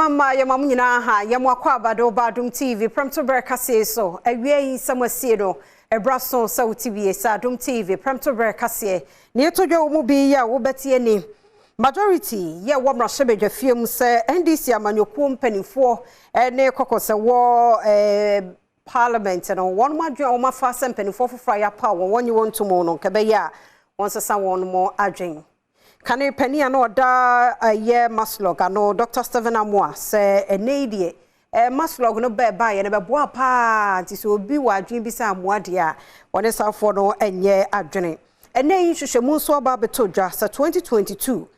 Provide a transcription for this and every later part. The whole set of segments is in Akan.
Adehyemma yɛma mo nyinaa ha, yɛmo akɔ abado ba Adom TV prɛmtoberɛ kaseɛ so. Awia yi nsɛm asie no ɛbra so sɛ wo TV sɛ Adom TV prɛmtoberɛ kaseɛ. Ne yɛto dwa wɔ mu bi yɛ a wobɛtie ni. Majority yɛ wɔ mmarahyɛbadwafie mu sɛ NDC amanyɔkuo mpanimfoɔ ne kɔkɔ sɛ wɔ parliament no, wɔn adwene a wɔn afa sɛ mpanimfoɔ foforɔ a yɛapa wɔn wɔnye wɔn ntom no, nkɛbɛyɛ a wɔn sesa wɔn mo adwene. Kane panin a na ɔda ɛyɛ MASLOC ano, Dr Stephen Amoah, sɛ ɛnɛ yi deɛ MASLOC no bɛɛ baeɛ no bɛboa paa, nti sɛ obi wɔ adwene bi sɛ amoa deɛ a, wɔne saafoɔ no nyɛ adwene. Ɛnɛ yi nhwehwɛmu nso aba abɛtɔ dwa sɛ 2022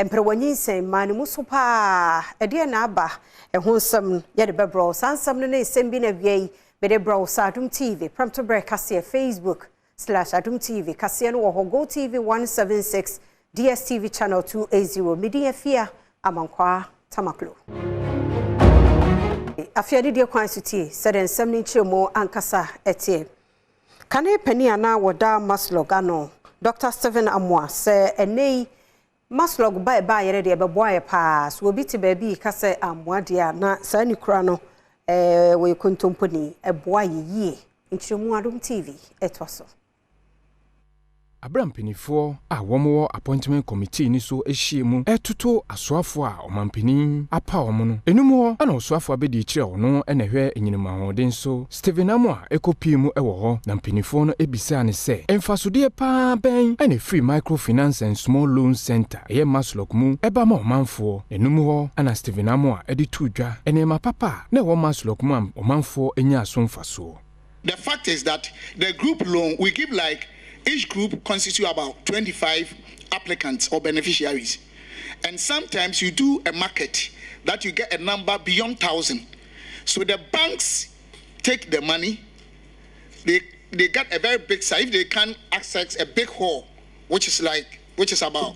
mprɛwanyinsɛn maa ne mu so paa. Ɛdeɛ na aba ɛho nsɛm yɛde bɛbrɛ saa nsɛm no ne nsɛm bi na awia yi mede brɛ wo sɛ Adom TV prɛmtoberɛ kaseɛ. Facebook/Adom TV kaseɛ no wɔ hɔ, Go TV 176, DSTV channel 280. Medi Afia Amankwaa Tamaklo. Afei adidie kwan so, tie sɛdeɛ nsɛm no nkyerɛmu ankasa ɛteɛ. Kane panin a na wɔda MASLOC ano, Dr Stephen Amoah, sɛ ɛnɛ yi MASLOC ba ɛba yɛrɛ deɛ ɛbɛboa yɛ paa. So obi te baabi ka sɛ amoa deɛ a, na saa ni kura no wɔyɛ kontomponi. Ɛboa yɛ yie. Nkyerɛmu Adom TV ɛtoa so. Abera mpanimfoɔ a wɔwɔ appointment committee ni so ahyia mu ɛtoto asoafoɔ a ɔmampanin apa wɔn no enum hɔ, ɛna ɔsoafoɔ abɛdi akyire a ɔno ɛna ɛhwɛ enyinam ahoɔden so, Stephen Amoah, ɛkɔpie mu ɛwɔ hɔ, na mpanimfoɔ no ebisaa ne sɛ mfasodeɛ paa bɛn ɛna efiri Microfinance and Small Loan Center, ɛyɛ MASLOC mu, ɛba ma ɔmanfoɔ. Enum hɔ ɛna Stephen Amoah ɛde to dwa nneɛma papa a na ɛwɔ MASLOC mu a ɔmanfoɔ anya so mfasoɔ. The fact is that the group loan we give, like each group constitutes about 25 applicants or beneficiaries. And sometimes you do a market that you get a number beyond 1,000. So the banks take the money, they get a very big size. If they can access a big hall, which is about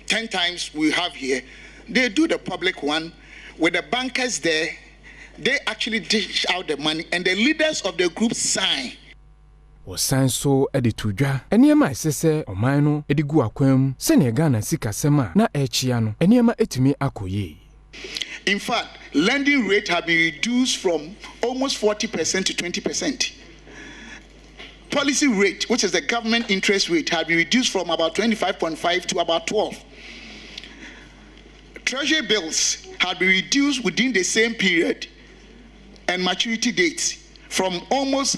10 times we have here, they do the public one with the bankers there. They actually dish out the money and the leaders of the group sign. Wɔsan so de to dwa nneɛma a ɛsɛ sɛ ɔman no de gu akwan mu sɛnea Ghana sikasɛm a na ɛrekyia no nneɛma atumi akɔ yie. In fact, lending rate have been reduced from almost 40% to 20%. Policy rate, which is the government interest rate, has been reduced from about 25.5 to about 12. Treasury bills have been reduced within the same period and maturity dates from almost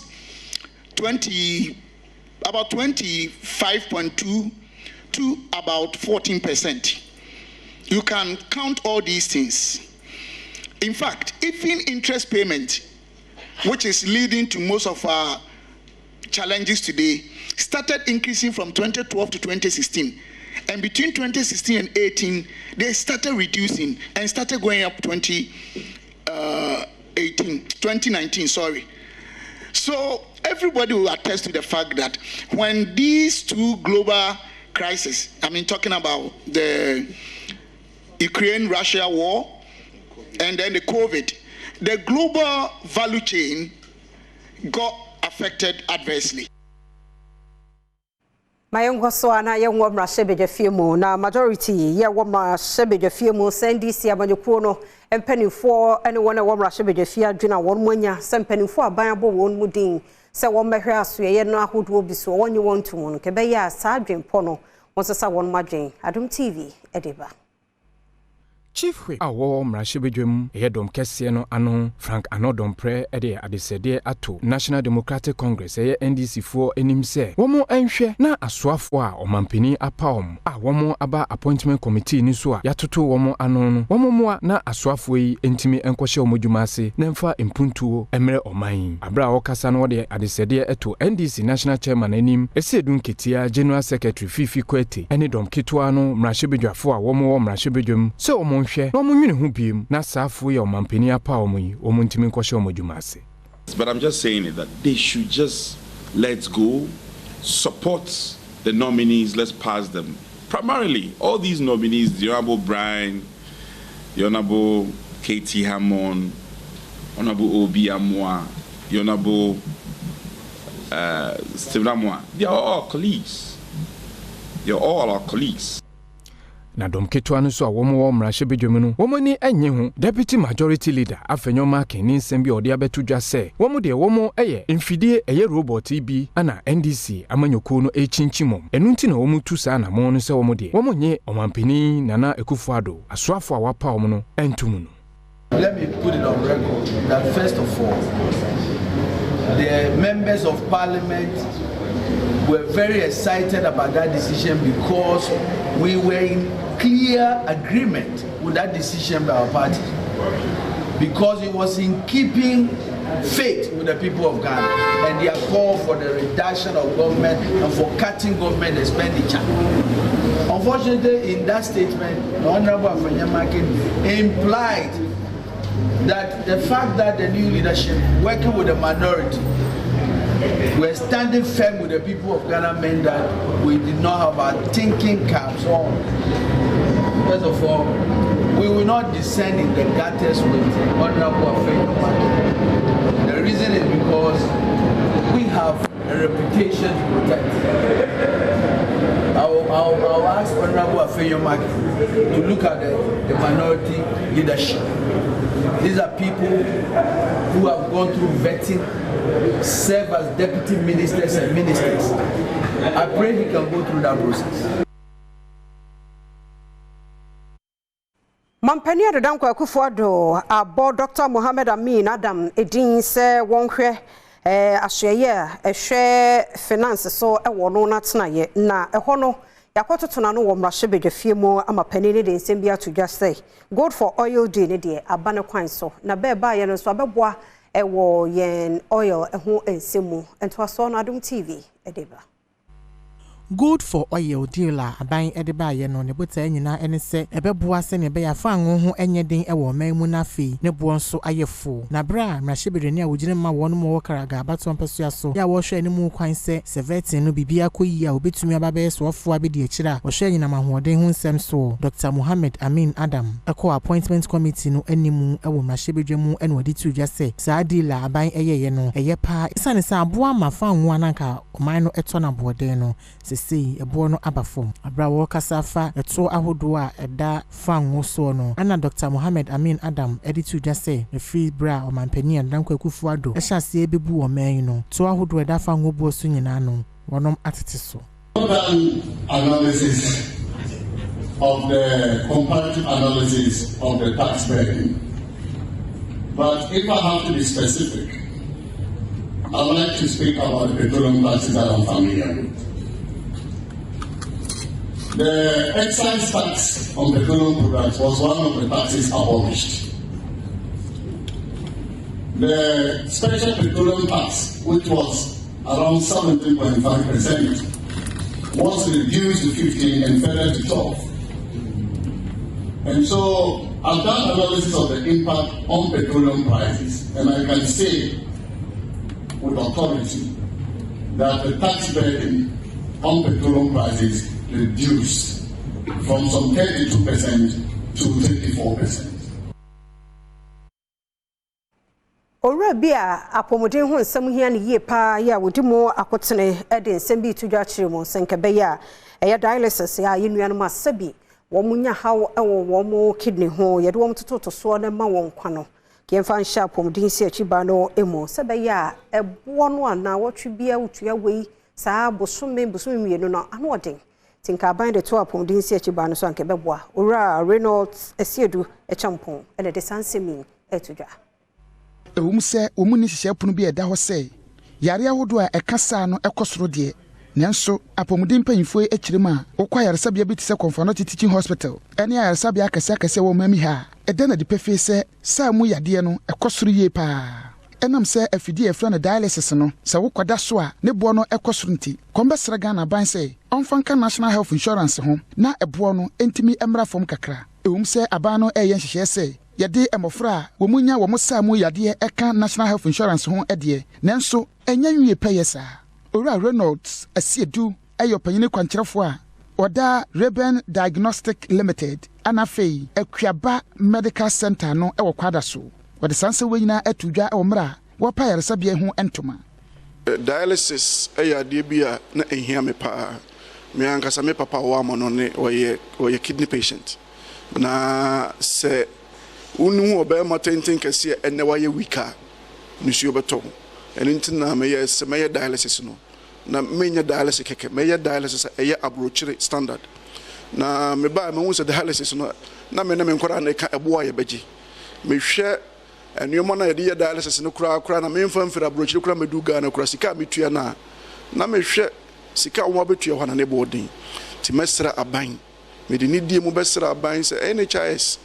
20, about 25.2 to about 14%. You can count all these things. In fact, even interest payment, which is leading to most of our challenges today, started increasing from 2012 to 2016. And between 2016 and 18, they started reducing and started going up 2018, 2019, sorry. So everybody will attest to the fact that when these two global crises, I mean, talking about the Ukraine-Russia war and then the COVID, the global value chain got affected adversely. Ma yɛnkɔ so a na yɛnwɔ mmarahyɛbadwafie mu, na majority yɛwɔ mmarahyɛbadwafie mu sɛ NDC amanyɔkuo no mpanimfoɔ ne wɔn a ɛwɔ mmarahyɛbadwafie adwene a wɔn mu anya sɛ mpanimfoɔ aban abɔ wɔn mu din sɛ wɔn mmɛhwɛ asoɛyɛ no ahodoɔ bi so, wɔnye wɔn ntom no, kɛbɛyɛ a saa adwenpɔ no wɔn sesa wɔn mu adwen. Adom TV de ba. Chief Whip a wɔwɔ mmarahyɛbadwam, ɛyɛ dɔm kɛseɛ no ano, Frank Annoh-Dompreh, de adesɛdeɛ ato National Democratic Congress, ɛyɛ NDC foɔ anim sɛ wɔn nhwɛ na asoafoɔ a ɔmampanin apa wɔn a wɔn aba appointment committee ni so a yɛatoto wɔn ano no, wɔn mmoa na asoafoɔ yi ntumi nkɔhyɛ wɔn adwuma ase na mfa mpuntuo mmerɛ ɔman yi. Abere a wɔkasa no, wɔde adesɛdeɛ to NDC national chairman anim, Asiedu Nketia, general secretary Fiifi Kwetey ne dɔm ketewa no mmarahyɛbadwafoɔ a wɔn wɔ mmarahyɛbadwam sɛ wɔn nhwɛ na wɔn nwene ho biem na saafoɔ yi a ɔmampanin apa wɔn yi, wɔn ntumi nkɔhyɛ wɔn adwuma ase. But I'm just saying it that they should just let's go, support the nominees, let's pass them. Primarily, all these nominees, the Honorable Bryan, the Honorable K.T. Hammond, Honorable O.B. Amoah, the Honorable Stephen Amoah, they are all our colleagues. They are all our colleagues. Na dɔm ketewa no nso a wɔn wɔ mmarahyɛbadwam no, wɔn ani nnye ho. Deputy Majority Leader Afenyo Markin ne nsɛm bi a ɔde abɛto dwa sɛ wɔn deɛ wɔn yɛ mfidie ɛyɛ robot yi bi na NDC amanyɔkuo no rekyinkyim wɔn. Ɛno nti na wɔretu saa anammɔn no sɛ wɔn deɛ wɔn nnye Ɔmanpanin Nana Akufo Addo asoafoɔ a wapaw wɔn no nto mu no. Let me put it on record that first of all, the members of parliament were very excited about that decision because we were in clear agreement with that decision by our party because it was in keeping faith with the people of Ghana and their call for the reduction of government and for cutting government expenditure. Unfortunately, in that statement, the Honorable Afenyo-Markin implied that the fact that the new leadership, working with the minority, were standing firm with the people of Ghana meant that we did not have our thinking caps on. First of all, we will not descend in the gutters with Honorable Afenyo-Markin. The reason is because we have a reputation to protect. I'll ask Honorable Afenyo-Markin to look at the minority leadership. These are people who have gone through vetting, serve as deputy ministers and ministers. I pray he can go through that process. Mampanin Addo Dankwa Akufo-Addo abɔ Dr. Mohammed Amin Adam edin sɛ wɔnhwɛ asoɛyɛ a ɛhwɛ finance so ɛwɔ no n'atenaeɛ na ɛhɔ no yɛakɔtoto n'ano wɔ mmarahyɛbadwafie mu ama panin ne de nsɛm bi ato dwa sɛ gold for oil deal ne deɛ aba ne kwan so na bɛɛbaeɛ no nso abɛboa ɛwɔ yɛn oil ho nsɛm mu. Ntoasoɔ no Adom TV ɛde ba. Gold for oil deal a aban de baeɛ no, ne botaeɛ nyinaa ne sɛ ɛbɛboa sɛnea ɛbɛyɛ a fango ho nyɛ den wɔ ɔman mu no, afei ne boɔ nso ayɛ fo. Na berɛ a mmarahyɛbadwani a wɔgyina ma wɔn mu wɔ Karaga abatoɔ mpɛsoa so yɛ a wɔrehwɛ anim kwan sɛ sɛ vetting no biribi akɔ yie a, wɔbɛtumi aba bɛyɛ soafoɔ abɛdi akyire a wɔhwɛ anyinam ahoɔden ho nsɛm soɔ, Dr Mohammed Amin Adam, ɛkɔɔ appointment committee no anim wɔ mmarahyɛbadwa mu na wɔde too dwa sɛ saa deal a aban ɛyɛeɛ no ɛyɛ paa, ɛsiane sɛ aboa ma fango a na anka ɔman no ɛtɔ no aboɔden no, sesei ɛboɔ no aba fam. Abere a wɔrekasa fa ɛtoɔ ahodoɔ a ɛda fango soɔ no, ɛna Dr Mohammed Amin Adam ɛde too dwa sɛ ɛfiri berɛ a ɔmanpanin Addo Dankwa Akufo-Addo ɛhyɛ aseɛ bɛbu ɔman yi no, toɔ ahodoɔ a ɛda fango boɔ so nyinaa no, wɔnom atete so. Done analysis of the comparative analysis of the tax burden. But if I have to be specific, I'd like to speak about the petroleum taxes that I'm familiar with. The excise tax on petroleum products was one of the taxes abolished. The special petroleum tax, which was around 17.5%, was reduced to 15 and further to 12. And so I've done analysis of the impact on petroleum prices, and I can say with authority that the tax burden on petroleum prices reduced from some 32% to 34%. Owura bi a apɔmuden ho nsɛm hia ne yie paa yɛ a wɔdi mu akotene de nsɛm bi to dwa kyerɛ mu sɛ nkɛbɛyɛ a ɛyɛ dialysis a yɛ nuanom asɛbi wɔn nya haw wɔ wɔn kidney ho, yɛde wɔn tototo soɔ no ma wɔn kwa no, yɛmfa nhyɛ apɔmuden si akyi ba no mu sɛ bɛyɛ a ɛboɔ no anaa wɔtwe bia wotua wei saa bosome bosome 2 no ano ɔden nti nka aban de to apɔmuden si akyi ba no so anka ɛbɛboa. Owura Reynolds Asiedu Ɛkyɛmpɔn ɛna de saa nsɛm yi ɛto dwa. Ɛwom sɛ wɔn mu ni hyehyɛ pono bi a ɛda hɔ sɛ yare ahodoɔ a ɛka saa no ɛkɔ soro deɛ, nanso apɔmuden mpanyinfoɔ yi akyerɛ mu a wokɔ ayaresabea bi te sɛ Komfo Anokye Teaching Hospital ɛne ayaresabea akɛseɛ akɛseɛ wɔ ɔman mi ha a, ɛda no adi pefee sɛ saa mu yadeɛ no ɛkɔ soro yie paa. Ɛnam sɛ afidie a yɛfrɛ no dialysis no, sɛ wokɔda so a ne boɔ no ɛkɔ soro nti, kɔmbɛsrɛ Ghana aban sɛ ɔmfa nka National Health Insurance ho na ɛboɔ no ntumi mmra fam kakra. Ɛwom sɛ aban no ɛreyɛ nhyehyɛeɛ sɛ yɛde mmɔfra a wɔn nya wɔn saa mu yadeɛ ɛka National Health Insurance ho deɛ, nanso ɛnyɛ nwie pɛyɛ saa. Owura Reynolds Asiedu ɛyɛ ɔpanyini kwankyerɛfoɔ a ɔda Reben Diagnostic Limited ana afei Akuaba Medical Center no ɛwɔ Kwada so. Wɔde saa nsɛm wei nyinaa ato dwa wɔ mmerɛ a wɔpa ayaresabea ho ntoma. Dialysis yɛ adeɛ bi a na ɛhia me paa. Me ankasa me papa a ɔwɔ amannɔne, ɔyɛ ɔyɛ kidney patient. Na sɛ wohu ɔbarima tenten kɛseɛ a ɛnnɛ wayɛ weak a, nisuo bɛtɔ wo. Ɛno nti na meyɛɛ sɛ mɛyɛ dialysis no. Na menyɛ dialysis kɛkɛ, mɛyɛ dialysis a ɛyɛ aburokyire standard. Na mebaeɛ mahu sɛ dialysis no, na me ne me nkwadaa na ɛka ɛboɔ a yɛbɛgye. Mehwɛ nneɛma no a yɛde yɛ dialysis no koraa koraa na memfa mfiri aburokyire koraa mɛdu Ghana koraa, sika a metua no a, na mehwɛ sika a wɔabɛtua hɔ a na ne boɔ den. Nti mɛsrɛ aban, mede nidie mu bɛsrɛ aban sɛ NHIS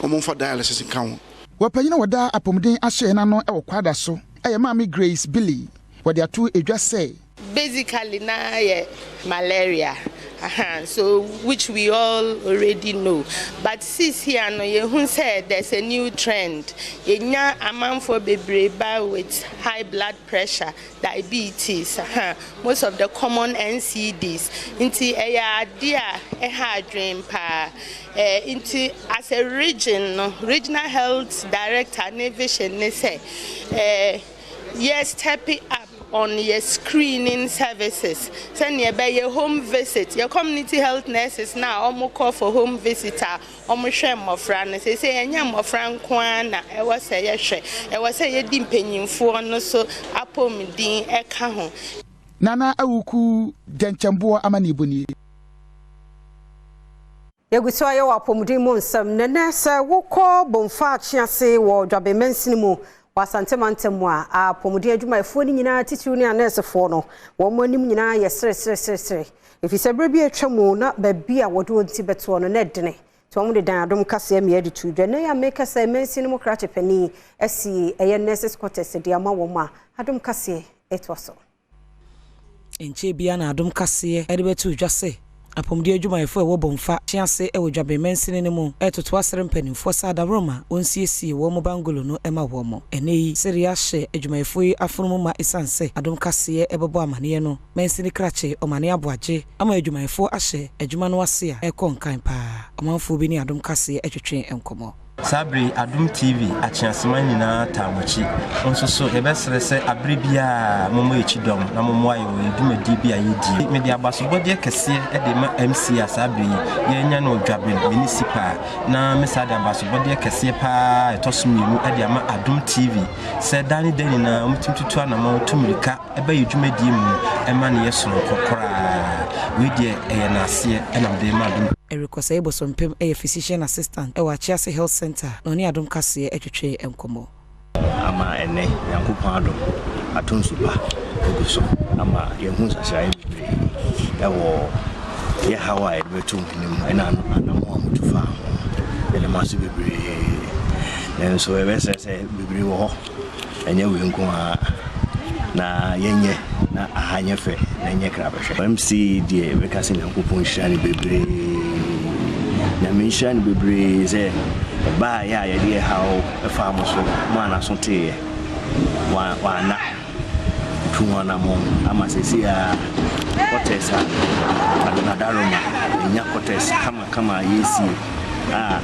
wɔmfa dialysis nka ho. Wɔpanyin a wɔda apɔmuden asoɛe no ano wɔ Kwada so yɛ Maame Grace Billy. Wɔde ato dwa sɛ. Basically na yɛ malaria ahaa so which we all already know but seesia no yɛhu sɛ there's a new trend yɛnya amanfoɔ bebree ba with high blood pressure, diabetes ahaa most of the common NCDs nti ɛyɛ adeɛ a ɛha adwene paa eh, nti as a region no regional health director ne vision ne sɛ eh, Yɛ step up on yɛ screening services sɛnea ɛbɛyɛ home visit yɛ community health nurses no a wɔn kɔ for home visit a wɔn hwɛ mmɔfra no seesei ɛnyɛ mmɔfra nko ara na ɛwɔ sɛ yɛhwɛ ɛwɔ sɛ yɛdi mpanyinfoɔ no so apɔmuden ɛka ho. Nana Awuku Dɛnkyɛmboɔ amanneɛbɔ nie. Yɛgu so ara yɛ wɔ apɔmuden mu nsɛm. Na nnɛ sɛ wokɔ Bomfa Akyease wɔ Dwaben mansini mu wɔ Asante mantam mu a, apɔmuden adwumayɛfoɔ no nyinaa titiriw ne anɛɛsefoɔ no, wɔn anim nyinaa yɛ sereseresere. Ɛfiri sɛ berɛ bi a atwa mu na baabi a wɔde wɔn ti bɛtoɔ no na ɛdene. Nti wɔn de dan adom kaseɛ mmea de too dwa. Nnɛ yi a meka sɛ mansini mu krakye panin asi ɛyɛ nurses quarters de ama wɔn a, adom kaseɛ ɛtoa so. Ɛnkyɛɛ biara na Adom Kaseɛ de bɛtoo dwa sɛ apɔmuden adwumayɛfoɔ a ɛwɔ Bomfa kye ase wɔ Dwaben mansini no mu retoto asere mpanimfoɔ sɛ adaworoma wɔnsiesie wɔn bangolo no ma wɔn. Ɛnnɛ yi, sereɛ ahyɛ adwumayɛfoɔ yi afono mu ma ɛsiane sɛ Adom Kaseɛ bɛbɔ amaneɛ no, mansini krakye ɔmane aboagye ama adwumayɛfoɔ ahyɛ adwuma no ase a ɛrekɔ nkan paa. Ɔmanfoɔ bi ne Adom Kaseɛ twetwee nkɔmmɔ. Saa bere yi Adom TV akyeaseman nyinaa taa mo akyi. Nso so yɛbɛsrɛ sɛ abere biara mommɔ yɛn akyi dɔm na mommoa yɛn wɔ yɛn dwumadie bi a yɛdie. Mede abasobɔdeɛ kɛseɛ de ma MC a saa bere yi yɛrenya no Dwaben Municipal na me saa de abasobɔdeɛ kɛseɛ paa a ɛtɔ so mmienu de ama Adom TV sɛ daa ne da nyinaa wɔtumi tutu anamɔn tu mmirika ɛba yɛ dwumadie mu no, ɛma no yɛ sononko koraa. Wei deɛ ɛyɛ naaseɛ ɛna mede rema Adom. Eric Osei Bosompem yɛ Physician Assistant wɔ Akyease Health Centre na ɔne Adom Kaseɛ twetwee nkɔmmɔ. Ama ɛnnɛ Nyankopɔn adom atɔ nsu pa agu so ama yɛahu nsakyeraeɛ bebree wɔ yɛ haw a yɛde bɛto no mu ɛna anammɔn a wɔtu faa ho no. Yɛda mo ase bebree. Nanso yɛbɛsrɛ sɛ bebree wɔ hɔ. Ɛnyɛ wei nko ara na yɛnyɛ na aha nyɛ fɛ na ɛnyɛ krabɛhwɛ. MC deɛ mɛka sɛ Nyankopɔn nhyira no bebree. Nyame nhyira no bebree sɛ ɛbaa yɛ a yɛde yɛ haw faa mo so maa n'aso teeɛ. Wanna tu ho anammɔn ama seesei a quarters a Adaroma yɛnya quarters kamakama a yɛresie a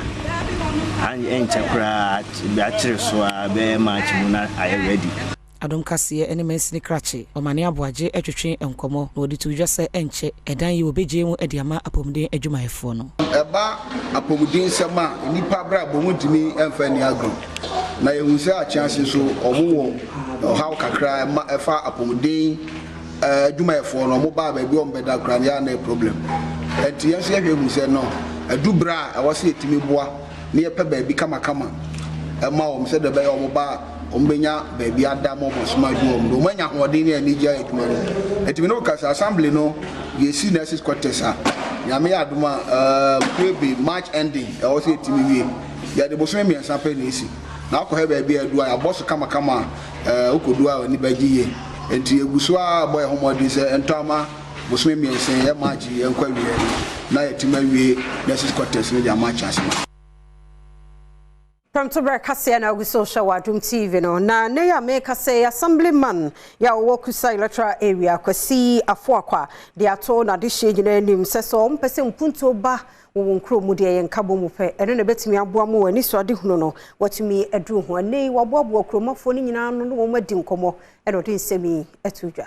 ɛnkyɛ koraa Yɛakyere so ara bɛyɛ March mu na ayɛ ready. Adom Kaseɛ ne Mansini Krakye Ɔmane Aboagye twetwe nkɔmmɔ na wɔde too dwa sɛ ɛnkyɛ ɛdan yi wɔbɛgyae mu de ama apɔmuden adwumayɛfoɔ no. Ɛba apɔmudensɛm a, nnipa abrabɔ mu ntumi mfa nni agorɔ. Na yɛhu sɛ Akyease nso wɔwɔ ɔhaw kakra ɛma ɛfa apɔmuden adwumayɛfoɔ no, wɔba a baabi a wɔbɛda koraa no yɛ a na ɛyɛ problem. Ɛnti yɛn nso yɛhwɛ hu sɛ no adu berɛ a ɛwɔ sɛ yɛtumi boa na yɛpɛ baabi kamakama ma wɔn sɛdeɛ ɛbɛyɛ wɔn ba a wɔbɛnya baabi ada ma wɔn asom adwo wɔn na wɔanya ahoɔden ne anigye ayɛ adwuma no. Ɛtumi ne wo kasa assembly no yɛsi nurses quarters a Nyame yɛ adom a um, March ending ɛwɔ sɛ yɛtumi wie. Yɛde bosome mmiɛnsa pɛ na ɛsi na akɔhwɛ baabi a adu a yɛabɔ so kamakama a wokɔdu a w'ani bɛgye yie. Nti yɛgu so ara bɔ yɛn ho mmɔden sɛ ɛntɔ ama Bosome mmiɛnsa yi, yɛ March yi ɛnkɔ awieɛ no, na yɛatumi awie nurses quarters no de ama Akyasema. Prɛmtoberɛ kaseɛ na agu so rehwɛ wɔ Adom TV no. Na nnɛ yi a merekasa yi, Assemblyman yi a ɔwɔ Kusa Electoral Area, Kwasi Afoakwa, de ato n'adehyeɛ nyinaa anim sɛ sɛ wɔmpɛ sɛ mpuntuo ba wɔ wɔn kuro mu deɛ yɛn nkabɔ mu pɛ, ɛno na ɛbɛtumi aboa ma wɔn anisoadehunu no wɔatumi aduru ho. Ɛnnɛ yi, wɔaboaboa kuromafoɔ no nyinaa ano ne wɔn adi nkɔmmɔ na ɔde nsɛm yi ato dwa.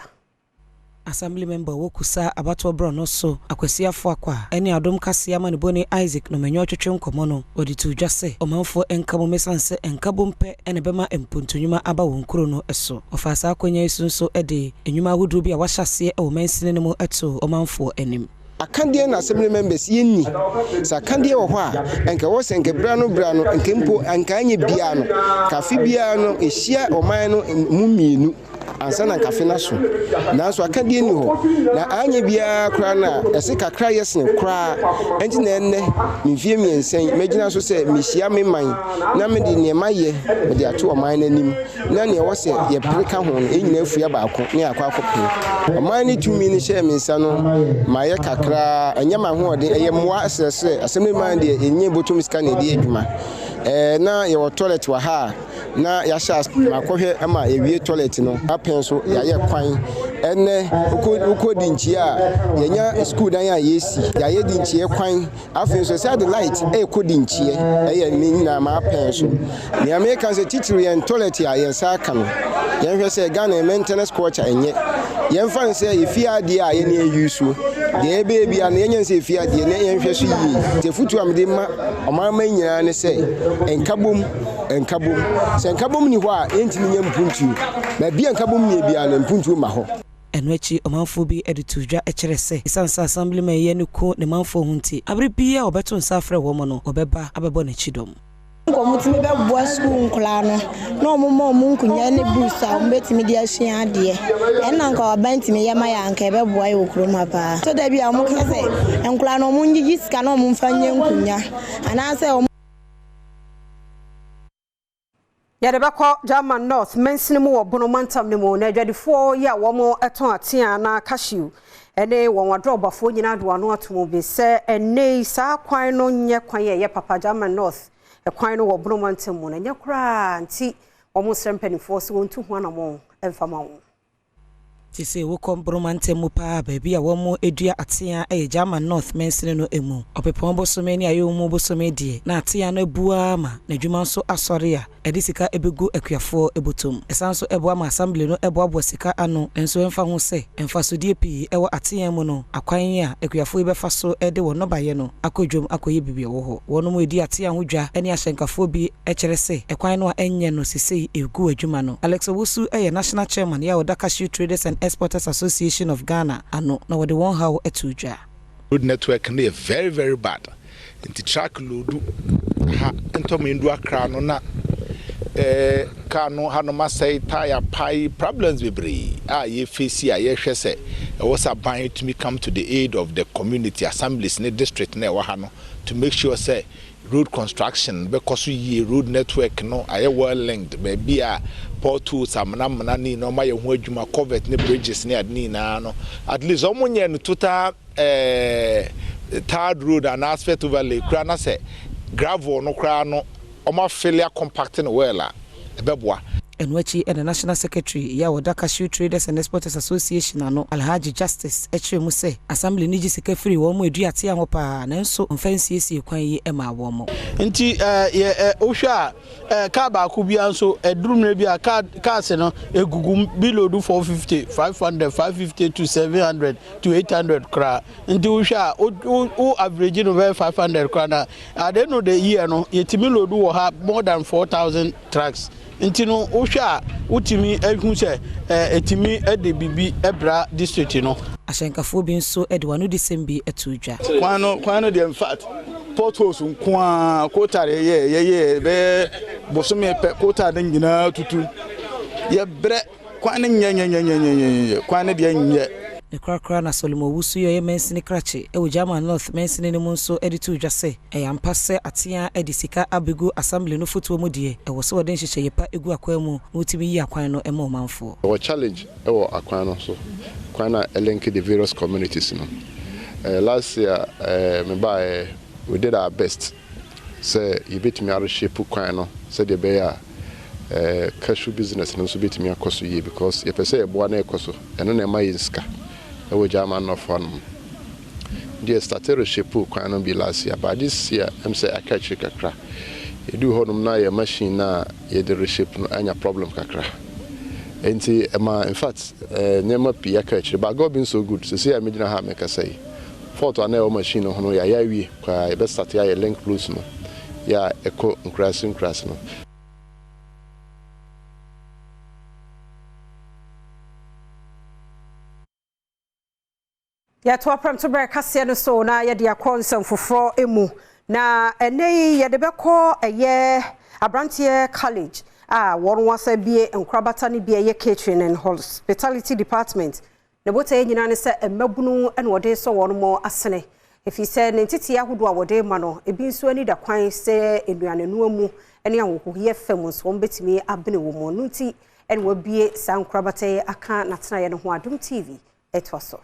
Assembly member a ɔwɔ Kusa abatoɔ borɔno so, Akwasi Afoakwa ne Adom Kaseɛ amanebɔni Isaac Nomanyɔ retwetwe nkɔmmɔ no, ɔde too dwa sɛ ɔmanfoɔ nka mmom ɛsiane sɛ nkabom pɛ na ɛbɛma mpontunwuma aba wɔn kuro no so. Ɔfaa saa akwanya yi so nso de nnwuma ahodoɔ bi a wɔahyɛ aseɛ wɔ mansini no mu too ɔmanfoɔ anim. Akadeɛ na assembly members yɛ nni. Sɛ akadeɛ wɔ hɔ a, nka ɛwɔ sɛ nka berɛ ano berɛ ano, nka mpo nka anyɛ biara no, nka afe biara no ɛhyia ɔman no mu mmienu ansa na nka afe no aso. Nanso akadeɛ nni hɔ. Na anyɛ biara koraa no a, ɛse kakra yɛ sene koraa. Ɛnti na ɛnnɛ, me mfeɛ mmiɛnsa yi, mɛgyina so sɛ mehyia me man na mede neɛ mayɛ mede ato ɔman no anim. Na nea ɛwɔ sɛ yɛpere ka ho no, yɛn nyinaa fua baako na yɛakɔ akɔpere. Ɔman no tumi no hyɛɛ me nsa no, mayɛ kakraa. Ɛnyɛ m'ahoɔden, ɛyɛ mmoa srɛsrɛ. Asɛm no man deɛ, yɛnyɛ botom sika na yɛde yɛ adwuma. Ɛɛ, na yɛwɔ toilet wɔ ha a, na yɛahyɛ ase makɔhwɛ ma yɛwie toilet no. Apɛn so, yɛayɛ kwan. Ɛnnɛ, wokɔ wokɔ Dinkyie a, yɛanya sukuu dan a yɛresi. Yɛayɛ Dinkyie kwan. Afei nso sɛ de light ɛrekɔ di nkyeɛ ɛyɛ ne nyinaa m'apɛn so. Nea meka sɛ titiriw yɛn toilet a yɛn nsa aka no, yɛnhwɛ sɛ Ghana yɛn maintenance culture ɛnyɛ. Yɛmfa no sɛ efie adeɛ a yɛne yɛ use deɛ ɛbɛyɛ biara no yɛnyɛ no sɛ efie adeɛ na yɛnhwɛ so yie. Nti afutuo a mede ma ɔmanman nyinaa ne sɛ nkabom, nkabom. Sɛ nkabom nni hɔ a yɛntumi nyɛ mpuntuo. Baabi a nkabom nnie biara no mpuntuo mma hɔ. Ɛno akyi, ɔmanfoɔ bi de too dwa kyerɛɛ sɛ, esiane sɛ Assemblyman yi ani ku ne manfoɔ ho nti, bere biara a wɔbɛto nsa afrɛ wɔn no, wɔbɛba abɛbɔ n'akyi dɔm. Nka wɔtumi bɛboa sukuu nkwadaa no na wɔma wɔn nkonnwa ne books a wɔbɛtumi de asua adeɛ. Ɛno na nka aban tumi yɛ ma yɛn a anka ɛbɛboa yɛn wɔ kurom ha paa. Ɛtɔ da bi a wɔka sɛ nkwadaa no wɔngyegye sika na wɔmfa nyɛ nkonnwa anaasɛ wɔn. Yɛde bɛkɔ German North mansini mu wɔ Bono mantam no mu na adwadifoɔ yi a wɔtɔn atea na cashew ne wɔn adrɔbafoɔ nyinaa de wɔn ano ato mu bi sɛ ɛnnɛ yi saa kwan no nyɛ kwan a ɛyɛ papa. German North kwan no wɔ Bono mantam mu no ɛnyɛ koraa nti wɔsrɛ mpanimfoɔ sɛ wɔntu ho anammɔn mfa ma wɔn. Te sɛ wokɔ Boroma mantam mu paa a, baabi a wɔdua ateaa yɛ German North mansini no mu. Ɔpepɔn bosome ne Ayɛwomu bosome deɛ, na ateaa no abu ara ma n'adwuma nso asɔre a ɛde sika bɛgu akuafoɔ bɔtɔ mu. Ɛsan nso boa ma Assembly no boaboa sika ano, nanso ɛmfa ho sɛ mfasodeɛ pii wɔ ateaa mu no, akwan a akuafoɔ yi bɛfa so de wɔn nnɔbaeɛ no akɔ dwam akɔyɛ biribi wɔ hɔ. Wɔnom redi ateaa ho dwa ne ahyɛnkafoɔ bi kyerɛ sɛ ɛkwan no a ɛnyɛ no sesei ɛregu adwuma no. Alex Owusu yɛ National Chairman yɛ a ɔda Cashew Traders and Exporters Association of Ghana ano na wɔde wɔn haw too dwa. Road network no yɛ very very bad nti truck loadu ha ntɔm ndu Accra no na eh, car no hanom asɛe, tyre apae, problems bebree a yɛ face a yɛhwɛ sɛ ɛwɔ sɛ aban tumi come to the aid of the community, assemblies ne district na ɛwɔ ha no to make sure sɛ Road construction bɛkɔ so yie, road network no ayɛ well linked, baabi a potholes, amena amena ne nyinaa wɔayɛ ho adwuma, culvert ne bridges ne ade ne nyinaa no, at least wɔn nyɛɛ no total eh, tarred road anaa asphalt overlay koraa na sɛ gravel no koraa no wɔn afele acompact no well a, ɛbɛboa. Ɛno akyi na National Secretary yi a ɔda Cashew Traders and Exporters Association ano, Alhaji Justice kyerɛɛ mu sɛ Assembly no gye sika firi wɔn a ɛdua atea ho paa nanso wɔmfa nsiesie kwan yi mmaa wɔn. Nti yɛ ɛ wohwɛ a ɛ car baako biara nso ɛduru mmerɛ bi a car cars no ɛgugu mu bi load 450, 500, 550 to 700 to 800 koraa. Nti wohwɛ a wo wo wo average no bɛyɛ 500 koraa na at the end of the year no yɛtumi load wɔ ha more than 4000 trucks. Nti no wohwɛ a wotumi hu sɛ ɛtumi de biribi bra district no. Ahyɛnkafoɔ bi nso de wɔn anodisɛm bi too dwa. Kwan no kwan no deɛ infact potholes nko ara coal tar yɛyɛɛ yɛyɛɛ bɛyɛ bosome pɛ coal tar no nyinaa tutu yɛbrɛ. Kwan no nyɛ nyɛnyɛnyɛnyɛnyɛ, kwan no deɛ nyɛ. Ne korakora na Solomon Owusu yi a ɔyɛ mansini krakye wɔ German North mansini no mu nso de too dwa sɛ, ɛyɛ ampa sɛ ateaa de sika abegu Assembly no fotoɔ mu deɛ, ɛwɔ sɛ wɔde nhyehyɛeɛ pa gu akwan mu na wɔtumi yi akwan no ma ɔmanfoɔ. Yɛwɔ challenge wɔ akwan no so, kwan no a ɛlink the various communities no. Last year me baeɛ, we did our best sɛ yɛbɛtumi areshape kwan no sɛdeɛ ɛbɛyɛ a cashew business no nso bɛtumi akɔ so yie because yɛpɛ sɛ yɛboa na ɛkɔ so, ɛno na ɛma yɛn sika ɛwɔ German North hɔnom. Nti yɛ starte reshape kwan no bi last year but this year ɛm sɛ aka akyiri kakra. Yɛduu hɔnom na yɛ machine no a yɛde reshape no anya problem kakra. Enti ɛma in fact nneɛma pii aka akyire but God being so good seesei a megyina ha a mekasa yi fault a na ɛwɔ machine no ho no yɛayɛ awie koraa yɛbɛ start ayɛ link roads no yɛ a ɛkɔ nkuraase nkuraase no. Yɛtoa prɛmtoberɛ kaseɛ no so na yɛde akɔ nsɛm foforɔ mu. Na ɛnnɛ yi yɛde bɛkɔ ɛyɛ Abranteɛ College a wɔn asa abue nkorabata no bi a ɛyɛ Catering and Hospitality Department. Ne botaeɛ nyinaa ne sɛ mmabunu na wɔde resɔ wɔn asene. Ɛfiri sɛ ne nteteeɛ ahodoɔ a wɔde rema no, ebi nso ani da kwan sɛ nnuanenoa mu ne ahohoyɛ fam nso wɔbɛtumi abene wɔ mu. Ɛno nti na wɔabue saa nkorabata yi aka n'atenaeɛ no ho. Adom TV toa so.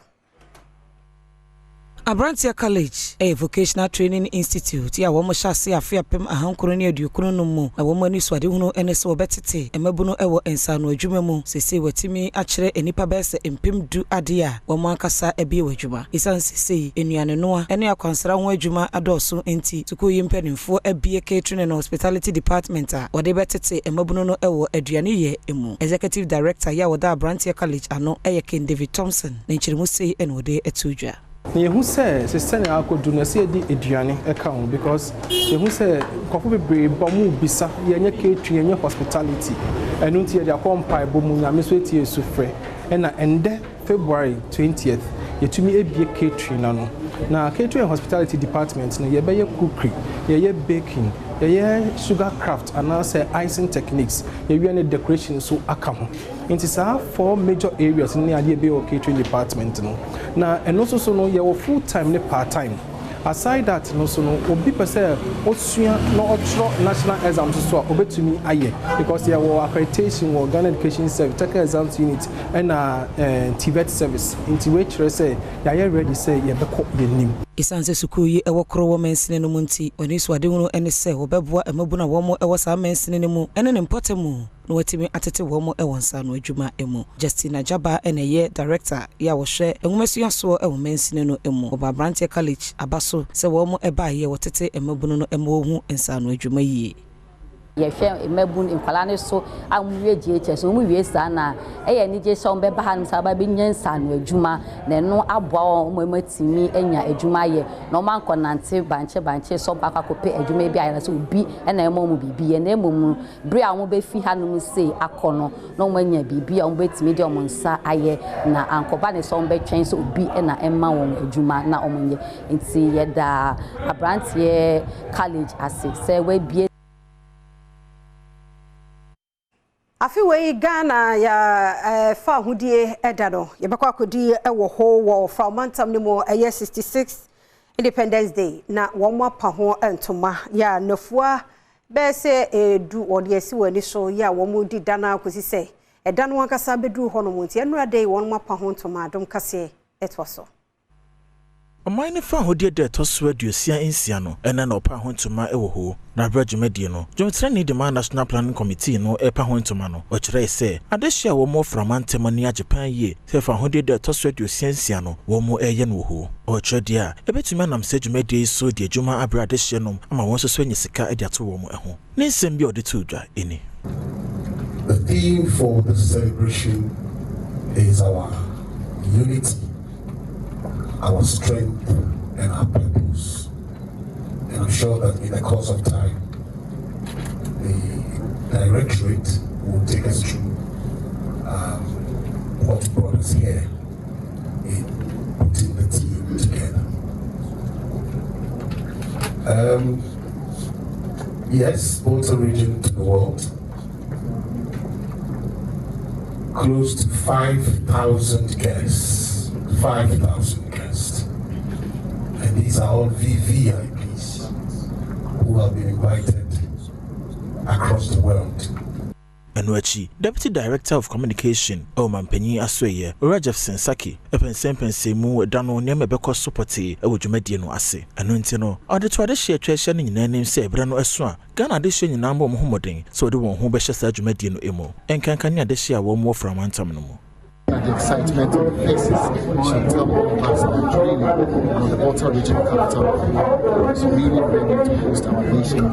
Aberanteɛ College yɛ vocational training institute a wɔhyɛ aseɛ afe 1995 mu na wɔn anisoadehunu ne sɛ wɔbɛtete mmabunu wɔ nsaano adwuma mu. Seesei wɔatumi akyerɛ nnipa bɛyɛ sɛ 10,000 adeɛ a wɔn ankasa abue wɔ adwuma. Esiane seesei nnuanenoa ne akwansra ho adwuma adɔɔso nti, sukuu yi mpanimfoɔ abue Catering and Hospitality Department a wɔde bɛtete mmabunu no wɔ aduaneyɛ mu. Executive Director yi a ɔda Aberanteɛ College ano yɛ King David Thompson. Ne nkyerɛmu sei na ɔde too dwa. Na yɛhu sɛ sɛ sɛnea akɔdu no ɛsɛ yɛde aduane ka ho because yɛhu sɛ nkurɔfo bebree ba wɔn bisa yɛnyɛ catering yɛnyɛ hospitality ɛno nti yɛde akɔ mpaebɔ mu Nyame nso atie sufrɛ ɛna ɛndɛ February 20th yɛtumi abue catering no ano. Na catering and hospitality department no yɛbɛyɛ cookery, yɛyɛ baking, yɛyɛ sugar craft anaasɛ icing techniques, yɛwie ne decoration nso aka ho. Nti saa four major areas no ne adeɛ yɛbɛyɛ wɔ catering department no. Na ɛno nso so no yɛwɔ full time ne part time. Aside that no nso no obi pɛ sɛ osua na ɔtwerɛ national exam nso so a obetumi ayɛ because yɛwɔ accreditation wɔ Ghana Education Service, Technical Exams Unit ɛna TVET service nti wei kyerɛ sɛ yɛayɛ ready sɛ yɛbɛkɔ yɛn anim. Esiane sɛ sukuu yi wɔ koro wɔ mansini no mu nti, wɔn anisoadehunu ne sɛ wɔbɛboa mmabunu a wɔwɔ saa mansini no mu ne ne mpɔtam na wɔatumi atete wɔn wɔ nsaano adwuma mu. Justina Gyabah na ɛyɛ Director yi a ɔhwɛ nwomasua soɔ wɔ mansini no mu. Wɔbɔ Aberanteɛ College aba so sɛ wɔn baeɛ wɔtete mmabunu no ma wɔhu nsaano adwuma yie. Yɛhwɛ mmabun nkwadaa no so a wɔwie JHS no, wɔwie saa na ɛyɛ anigye sɛ wɔbɛba hanom sɛ wɔaba abɛnya nsaano adwuma na ɛno aboa wɔn ma wɔatumi anya adwuma ayɛ na wɔankɔnante bankye bankye sɛ wɔbɛkɔ akɔpɛ adwuma bi ayɛ anaasɛ obi na ɛma wɔn biribi yɛ na mmom no bere a wɔbɛfi hanom sei akɔ no na wɔanya biribi a wɔbɛtumi de wɔn nsa ayɛ na ankɔba ne sɛ wɔbɛtwɛn sɛ obi na ɛma wɔn adwuma na wɔnyɛ nti yɛda aberanteɛ college ase sɛ wabie. Afe wei Ghana yɛ fa ahodie da no yɛbɛkɔ akɔdi wɔ ho wɔ Frao mantam no mu ɛyɛ 66 Independence Day na wɔn apa ho ntoma yɛ a nafua bɛyɛ sɛ edu wɔde asi wɔn ani so yɛ a wɔn di da no akɔsi sɛ ɛda no ankasa bɛduru hɔ nom nti ɛnora da yi wɔn apa ho ntoma adom kaseɛ ɛtoa so. Ɔman no fawohodie da a ɛtɔ so 66 no ɛnnɛ na ɔpaa ho ntoma wɔ hoo. Na berɛ a dwumadie no dwomkyerɛni de maa National Planning Committee no repa ho ntoma no, ɔkyerɛe sɛ adehye a wɔn wɔ Frama ntam ani agye paa yie sɛ fawohodie da a ɛtɔ so 66 no wɔn reyɛ no wɔ hoo. Ɔrekyerɛ deɛ a ɛbɛtumi anam saa dwumadie yi so de adwuma abrɛ adehyeɛ nom ama wɔn nso so anya sika de ato wɔn ho. Ne nsɛm bi a ɔde too dwa ni. The theme for this celebration is our unity, our strength, and our purpose. And I'm sure that in the course of time, the directorate will take us through what brought us here in putting the team together. Yes, Volta region to the world. Close to 5,000 guests. 5,000 guests. And these are all VVIPs who have been invited across the world. Ɛno akyi, Deputy Director of Communication ɛwɔ Mampanyin Asoɛyɛ, Owura Jefferson Saki, pɛnsɛmpɛnsɛn mu ɛda no nneɛma ɛbɛkɔ so pɔtee ɛwɔ dwumadie no ase. Ɛno nti no, ɔde to adehyeɛ atwa ahyia no nyinaa anim sɛ ɛberɛ no ɛso a, Ghana adehyeɛ nyinaa mmɔ wɔn ho mmɔden sɛ wɔde wɔn ho bɛhyɛ saa dwumadie no mu, ɛnkanka ne adehyeɛ a wɔn wɔ Frama ntam no mu. the excitement on the faces should tell all of us that really, the Volta regional capital is really ready to host our nation,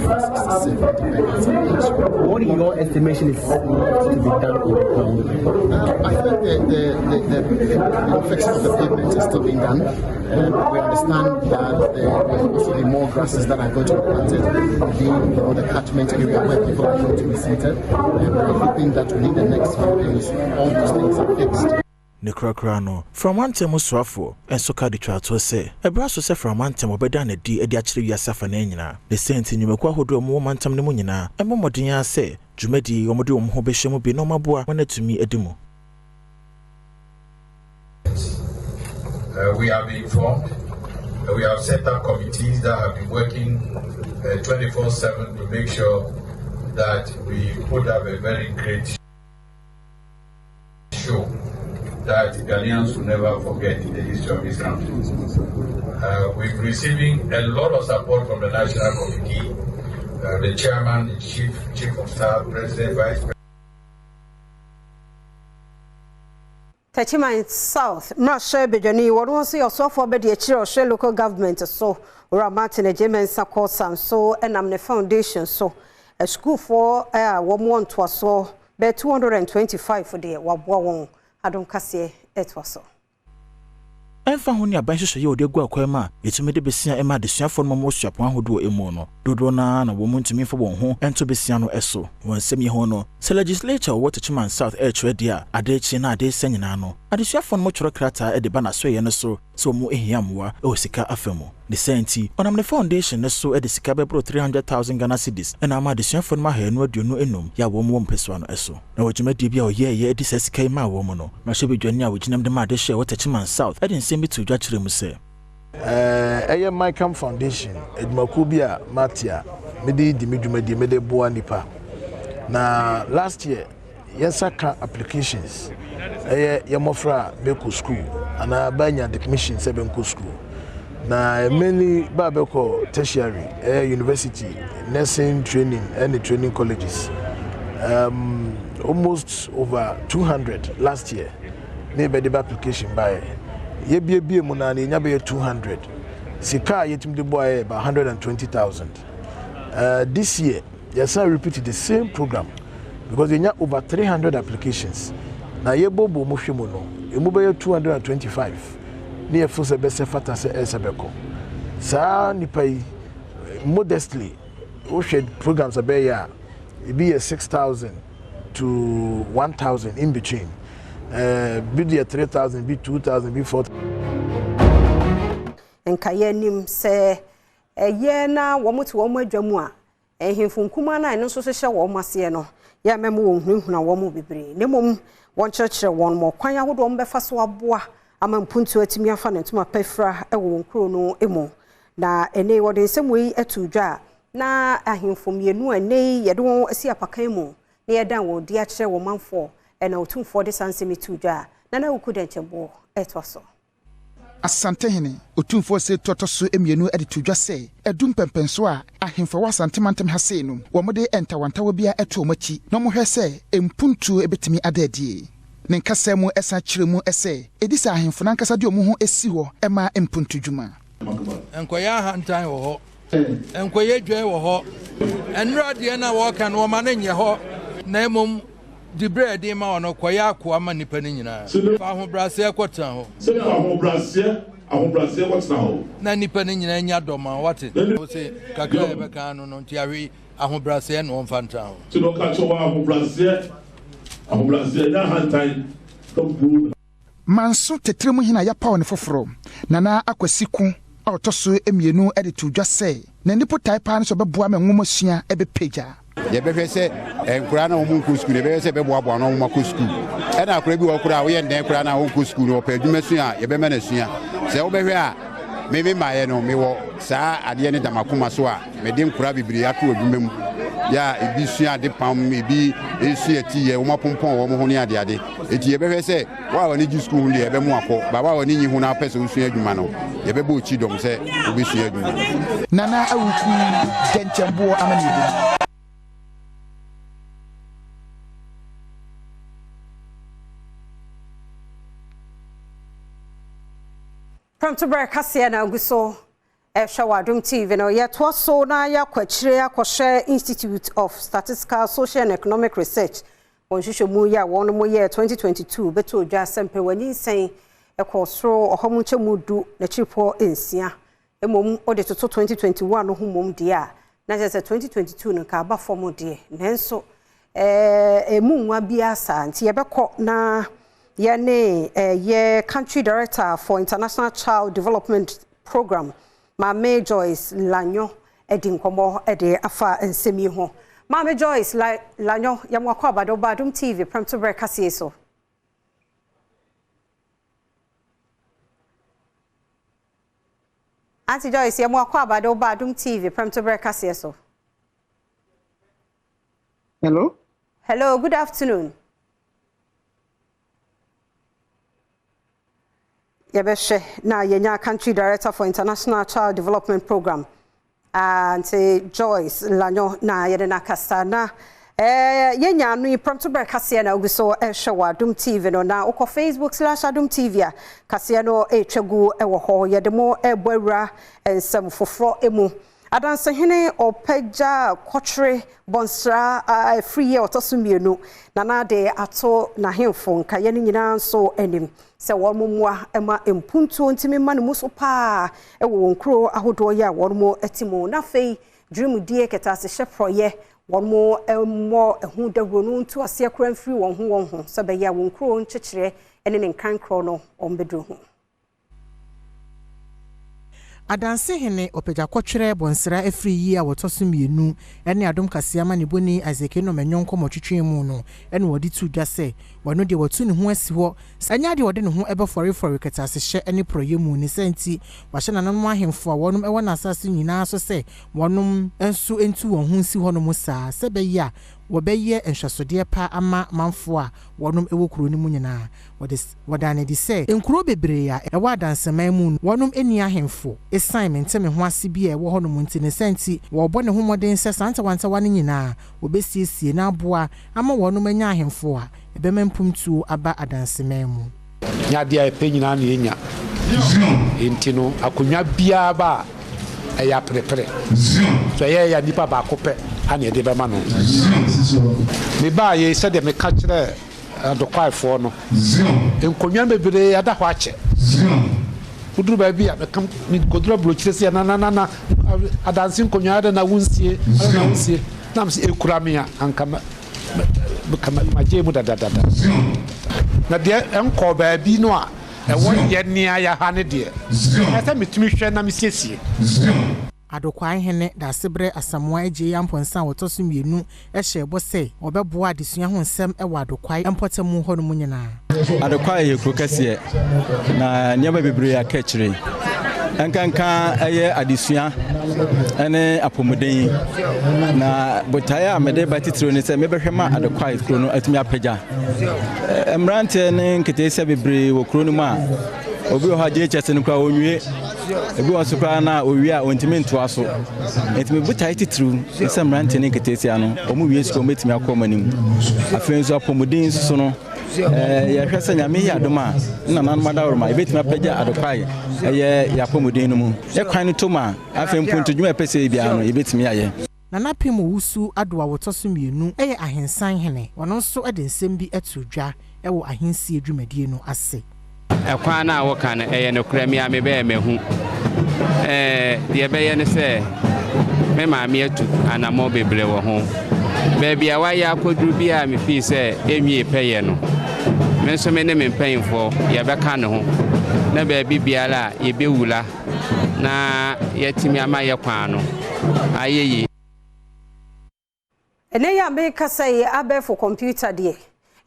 for 67 independence celebration. What in your estimation is left to be done on the ground? I think the fixing of the pavement is still being done. We understand that there will also be more grasses that are going to be planted within the catchment area where people are going to be seated. And we're hoping that within the next few days, all those things are fixed. Ne korakora no, Frama ntam soafoɔ nso ka de twaa toɔ sɛ, ɛberɛ aso sɛ Frama ntam wɔbɛda no adi de akyerɛ wiase afanaa nyinaa. Ne saa nti, nnwumakuo ahodoɔ a wɔwɔ mantam no mu nyinaa mmɔ mmɔden ara sɛ dwumadie yi wɔde wɔn ho bɛhyɛ mu bi na wɔaboa ma no atumi adi mu. We have been informed. We have set up committees that have been working 24/7 to make sure that we put up a very great show that Ghanaians will never forget in the history of this country. We're receiving a lot of support from the National Committee, the chairman, the chief of staff, president, vice president. Techiman South, mmarahyɛ badwani, wɔn nso yɛ ɔsoafoɔ bɛdi akyire ɔhwɛ local government so. Owura Martin Agyemensa Kosa nso nam ne foundation so. Asukuufoɔ a wɔn wɔ ntoasoɔ bɛyɛ 225 deɛ waboa wɔn. Adom kaseɛ ɛtoa so. Ɛmfa ho ne aban nhyehyɛeɛ a wɔde agu akwan mu a ɛtumi de besia ma adesuafoɔ no ma wɔwɔ suapɔn ahodoɔ mu no, dodoɔ no ara na wɔn ntumi mfa wɔn ho nto besia no so. Wɔ nsɛm yi ho no, sɛ legislature a wɔwɔ Techiman South rekyerɛ deɛ a, adeɛ kye na adeɛ sa nyinaa no, adesuafoɔ no twerɛ krataa de ba n'asoɛeɛ no so sɛ wɔn hia mmoa wɔ sika afa mu. Ne saa nti, ɔnam ne foundation no so de sika bɛboro 300,000 Ghana cedis na ama adesuafoɔ no mu 225 yɛ a wɔn wɔ mpɛsoa no so. Na wɔ dwumadie bi a ɔyɛeɛ de saa sika yi maa wɔn no, mmarahyɛbadwani a ɔgyinam de ma adehyeɛ wɔ Techiman South de nsɛm bi too dwa kyerɛɛ mu sɛ. Ɛyɛ Micam Foundation, adwumakuo bi a mate a mede di me dwumadie, mede boa nnipa. Na last year yɛnsa ka applications, ɛyɛ yɛ mmɔfra a bɛkɔ school anaa bɛanya admission sɛ bɛnkɔ school. Na mainly bɛ a bɛkɔ tertiary, ɛyɛ university, nursing training ɛne training colleges. Almost over 200 last year ne bɛde bɛ application baeɛ. Yɛbiebie mu na yɛnya bɛyɛ 200. Sika a yɛtumi de boaeɛ yɛ about 120,000. This year yɛsan repeat the same program because yɛnya over 300 applications. Na yɛbɔbɔ mu hwɛ mu no, emu bɛyɛ 225 ne yɛfo sɛ bɛsɛ fata sɛ ɛsɛ bɛkɔ. Saa nipa yi modestly wohwɛ programs a bɛyɛ a ebi yɛ 6,000 to 1,000 in between. Bi deɛ 3,000, bi 2,000, bi 4. Nka yɛnim sɛ ɛyɛ na wɔn te wɔn adwa mu a ahemfo nkumaa no a ɛno nso hyehyɛ wɔn aseɛ no yɛ mɛmo wɔn hunahuna wɔn bebree na mmom wɔnkyerɛkyerɛ wɔn ma ɔkwan ahodoɔ wɔn bɛfa so aboa ama mpuntuo atumi afa ne ntoma pɛfra wɔ wɔn kuro no mu. Na ɛnɛ wɔde nsɛm wei ato dwa a na ahemfo mmienu a ɛnɛ yɛde wɔn asi apakan mu na yɛdan wɔn di akyerɛ wɔn manfoɔ ɛna otumfoɔ de saa nsɛm to dwa a Nana Awuku Dɛnkyɛmboɔ ɛtoa so. Asantehene Otumfoɔ Osei Tutu so mmienu de to dwa sɛ adu mpɛmpɛnso a ahemfo wɔ Asante mantam ha sei no wɔde ntawantawa bi a ɛto wɔn akyi na wɔhwɛ sɛ mpuntuo bɛtumi ada adie. Ne nkasa mu ɛsan kyerɛ mu sɛ ɛdi sɛ ahemfo n'ankasa de wɔn ho asi hɔ ma mpuntu dwuma. Nkɔyɛ ahantan wɔ hɔ, nkɔyɛ dwan wɔ hɔ, nnura deɛ na wɔka no wɔma no nyɛ hɔ, na mmom dibrɛ a ɛde ma wɔn no kɔyɛ akoa ma nnipa no nyinaa. Fa ahobrɛaseɛ kɔtena hɔ. Sɛ fa ahobrɛaseɛ kɔtena hɔ. Na nnipa no nyinaa nya dɔ ma wate. Wo se kakra a yɛbɛka no no nti ahwe ahobrɛaseɛ na wɔmfa ntena hɔ. Sɛ ɔka kyerɛ wɔ ahobrɛaseɛ nyɛ ahantan ka. Manso tɛtrɛ mu hene a yɛapaw ne foforɔ Nana Akwasi Ko a ɔtɔ so mmienu de to dwa sɛ n'ani potae paa no sɛ ɔbɛboa ma nwoma sua ɛbɛpagya. Yɛbɛhwɛ sɛ nkwadaa na wɔn nkɔ sukuu no, yɛbɛhwɛ sɛ yɛbɛboaboa na wɔn akɔ sukuu. Ɛna akwadaa bi wɔ koraa a woyɛ ndɛn koraa na wɔnkɔ sukuu no, ɔpɛ adwuma sua a yɛbɛma no asua. Sɛ wobɛhwɛ a, me me maayɛ no, mewɔ saa adeɛ no da m'akoma so a mede nkwadaa bebree ato adwuma mu. Yɛ a ebi sua ade pam, ebi sua ti yɛ, wɔn apompɔn wɔn ho ne adeade. Eti yɛbɛhwɛ sɛ wo a w'ani gye sukuu ho deɛ yɛbɛmo akɔ, ba wo a w'ani nyi ho na wopɛ sɛ wosua adwuma no, yɛbɛbɔ okyi dɔm sɛ wobɛsua adwuma no. Nana Awuku Dɛnkyɛmboɔ amanneɛbɔ mu. Prɛmtoberɛ kaseɛ na agu so ɛhwɛ wɔ Adom TV no. Yɛtoa so na yɛakɔ akyire akɔhwɛ Institute of Statistical, Social and Economic Research wɔn nhwehwɛmu yi a wɔn mo yɛɛ 2022 bɛtɔ odwa sɛ mpɛwani ɛkɔ soro 10% n'akyiripɔ 6. Mmom wɔde toto 2021 no ho mmom deɛ a, na kyerɛ sɛ 2022 no nka aba fam deɛ, nanso emu nwa biara saa. Nti yɛbɛkɔ na yɛne ɛyɛ country director for International Child Development Program, Maame Joyce Lanyo, ɛdi nkɔmmɔ ɛde afa nsɛm yi ho. Maame Joyce Lanyo, yɛmo akɔ abado ba Adom TV Prɛmtoberɛ kaseɛ so. Auntie Joyce, yɛmo akɔ abado ba Adom TV Prɛmtoberɛ kaseɛ so. Hello. Hello, good afternoon. Yɛbɛhwɛ na yɛnya country director for International Child Development Program, Auntie Joyce Lanyo, na yɛde no akasa na yɛnya ano yi. Prɛmtoberɛ kaseɛ na ogu so ɛhwɛ wɔ Adom TV no, na wokɔ Facebook/Adom TV a, kaseɛ no ɛretwa gu ɛwɔ hɔ. Yɛde mo ɛrebɔ awura nsɛm foforɔ mu. Adansehene Ɔpɛgya Kɔtwere Bɔnsra afiri yɛ ɔtɔ so mmienu na nade ato n'ahemfo nkaeɛ no nyinaa nso anim sɛ wɔn mmoa ma mpuntuo ntumi ma ne mu so paa ɛwɔ wɔn kuro ahodoɔ yi a wɔn mo te mu. Na afei dwurimudie kɛtɛasehyɛ porɔyɛ, wɔn mo mmɔ ɛho dawuro no ntu aseɛ kora mfiri wɔn ho wɔn ho sɛ bɛyɛ a wɔn kuro nkyekyereɛ ne ne nkrankorɔ no wɔn bɛduru ho. Adansehene Ɔpagya Kɔtwerɛ Bɔnsra afiri yi a wɔtɔ so mmienu ne Adom Kaseɛ amanebɔni Isaac Enom Ɛnyɔ nkɔmmɔtwetwe mu no ɛna wɔde to dwa sɛ wɔno deɛ wɔtu ne ho asi hɔ sɛ ɛnyɛ adeɛ wɔde ne ho ɛbɛfɔrefɔre kɛtɛasehyɛ ne porɔyɛ mu. Ne sɛ nti wahyɛ nananom ahemfo a wɔnom ɛwɔ n'asase nyinaa so sɛ wɔnom nso ntu wɔn ho nsi hɔnom saa sɛ bɛyɛ a wɔbɛyɛ nhwɛsodeɛ pa ama manfoɔ a wɔnom ɛwɔ kuro no mu nyinaa. Wɔde wɔda no adi sɛ nkuro bebree a ɛwɔ adanseman mu no wɔnom ani ahemfo ɛsiane mente me ho ase bi a ɛwɔ hɔnom nti. Ne sɛ nti wɔrebɔ ne ho mmɔden sɛ saa ntawantawa no nyinaa wɔbɛsiesie na aboa ama wɔnom anya ahemfo a ɛbɛma mpomtuo aba adanseman mu. Nyɛ adeɛ a yɛpɛ nyinaa na yɛnya, nti no akonnwa biara ba a, ɛyɛ aperepere so ɛyɛ yɛ nipa baako pɛ ana yɛde bɛma no. Mebaa yei, sɛdeɛ meka kyerɛ adokwaefoɔ no, nkonnwa bebree ada hɔ akyɛ. Woduru baabi a meka mekɔduru aburokyire sɛ nananana adanse nkonnwa ada na wonsie ada na wonsie nam sɛ ɛkura me a, anka magye mu dadadada. Na deɛ ɛnkɔɔ baabi no a ɛwɔ yɛ nea yɛha ne deɛ ɛsɛ metumi hwɛ na mesiesie. Adokwae hene Dasebrɛ Asamoa Agye Ampɔnsa a wɔtɔ so mmienu hyɛ bɔ sɛ wɔbɛboa adesua ho nsɛm wɔ Adokwae mpɔtamu hɔnom nyinaa. Adokwae yɛ kuro kɛseɛ na nneɛma bebree aka akyire, nkanka ɛyɛ adesua ne apɔmuden. Na botaeɛ a mede ba titiriw ne sɛ mebɛhwɛ ma Adokwae kuro no atumi apagya. Mmeranteɛ ne nketeesia bebree wɔ kuro no mu a obi wɔ hɔ a JHS no koraa ɔnwie, ebi wɔ nso koraa na owie a ɔntumi ntoa so. Nti me botaeɛ titiriw ne sɛ mmeranteɛ ne nketeesia no wɔn wie sukuu wɔn bɛtumi akɔ wɔn anim. Afei nso apɔmuden nso so no, yɛhwɛ sɛ Nyame yɛ adom a ne nananom adaworoma yɛbɛtumi apagya Adokwae ɛyɛ yɛ apɔmuden no mu. Yɛ kwan no tom a, afei mpontodwuma a ɛpɛ sɛ biara no yɛbɛtumi ayɛ. Nana Pem Owusu Ado a wɔtɔ so mmienu yɛ ahensan hene. Ɔno nso de nsɛm bi to dwa wɔ ahensie dwumadie no ase. Ɛkwan no a woka no, ɛyɛ nokorɛ, me a mebɛyɛ mahu. Deɛ ɛbɛyɛ ne sɛ me maame atu anammɔn bebree wɔ ho. Baabi a wayɛ akɔduru bi a mefii sɛ ɛnwie pɛyɛ no, me nso me ne me mpanyimfoɔ yɛbɛka ne ho na baabi biara a yɛbɛwura na yɛatumi ama yɛ kwan no ayɛ yie. Ɛnɛ yi a mekasa yi, abɛɛfo kɔmputa deɛ,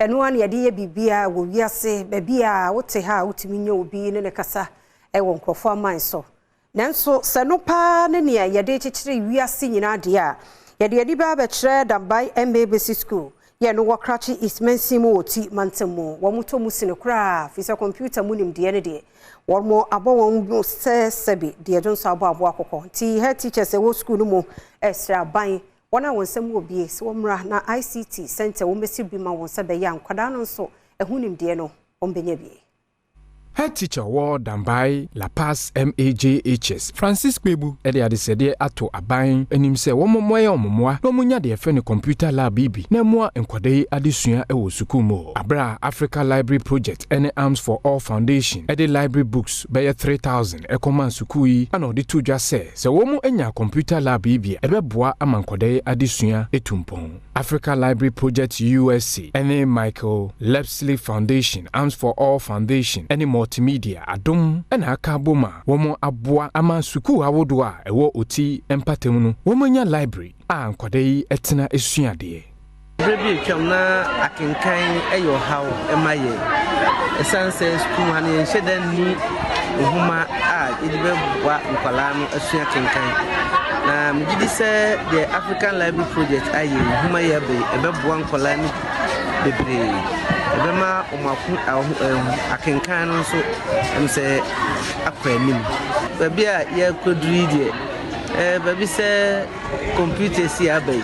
ɛno ara na yɛde yɛ biribiara wɔ wiase. Baabi a wote ha a, wotumi nye obi ne ne kasa ɛwɔ nkurɔfoɔ aman so. Nanso sɛ no paa ne nea yɛde kyekyere wiase nyinaa deɛ a, yɛde ani bɛ abɛkyerɛ Dambai M.A. Basic School yɛ no wɔ Krachi East Mansin mu wɔ Ti mantam mu. Wɔn tɔ mu sene koraa fi sɛ kɔmputa mu nimdeɛ no deɛ, wɔn abɔ wɔn mu sɛ sɛbi deɛ dwo nso abɔ aboa akɔkɔ. Nti head teachers ɛwɔ school no mu ɛsrɛ aban, wɔn a wɔn nsɛm wɔ bie, sɛ wɔn mmra na ICT center wɔn bɛsi bi ma wɔn sɛ bɛyɛ a nkwadaa no nso ɛho nimdeɛ no wɔn bɛnya bie. Head teacher ɔwɔ Dambai La Paz MAJHS, Francis Kpebu de adesrɛdeɛ ato aban anim sɛ wɔmmɔ yɛ wɔn mmoa na wɔnya deɛ yɛfrɛ no computer lab yi bi na ɛmmoa nkwadaa yi adesua wɔ sukuu mu hɔ. Aberɛ a Africa Library Project ne Arms for All Foundation de library books bɛyɛ 3,000 kɔmaa sukuu yi na ɔde too dwa sɛ, sɛ wɔnya computer lab yi bi a, ɛbɛboa ama nkwadaa yi adesua atu mpɔn. Africa Library Project USA ne Michael Lepsley Foundation, Arms for All Foundation ne Multimedia Adom na aka abom a wɔaboa ama sukuu ahodoɔ a ɛwɔ Oti mpatam no wɔanya library a nkwadaa yi tena sua adeɛ. Berɛ bi a atwam na akenkan yɛ ɔhaw ma yɛn. Ɛsiane sɛ sukuu ha no yɛnhyɛ da nni nwoma a yɛde bɛboa nkwadaa no asua kenkan. Na megye di sɛ deɛ African Library Project ayɛ yi, nwoma yi aba yi, ɛbɛboa nkwadaa no bebree. Ɛbɛma wɔn ako aho akenkan no nso ɛm sɛ akɔ anim. Baabi a yɛrekɔduru yi deɛ, ɛɛ baabi sɛ computers yi aba yi,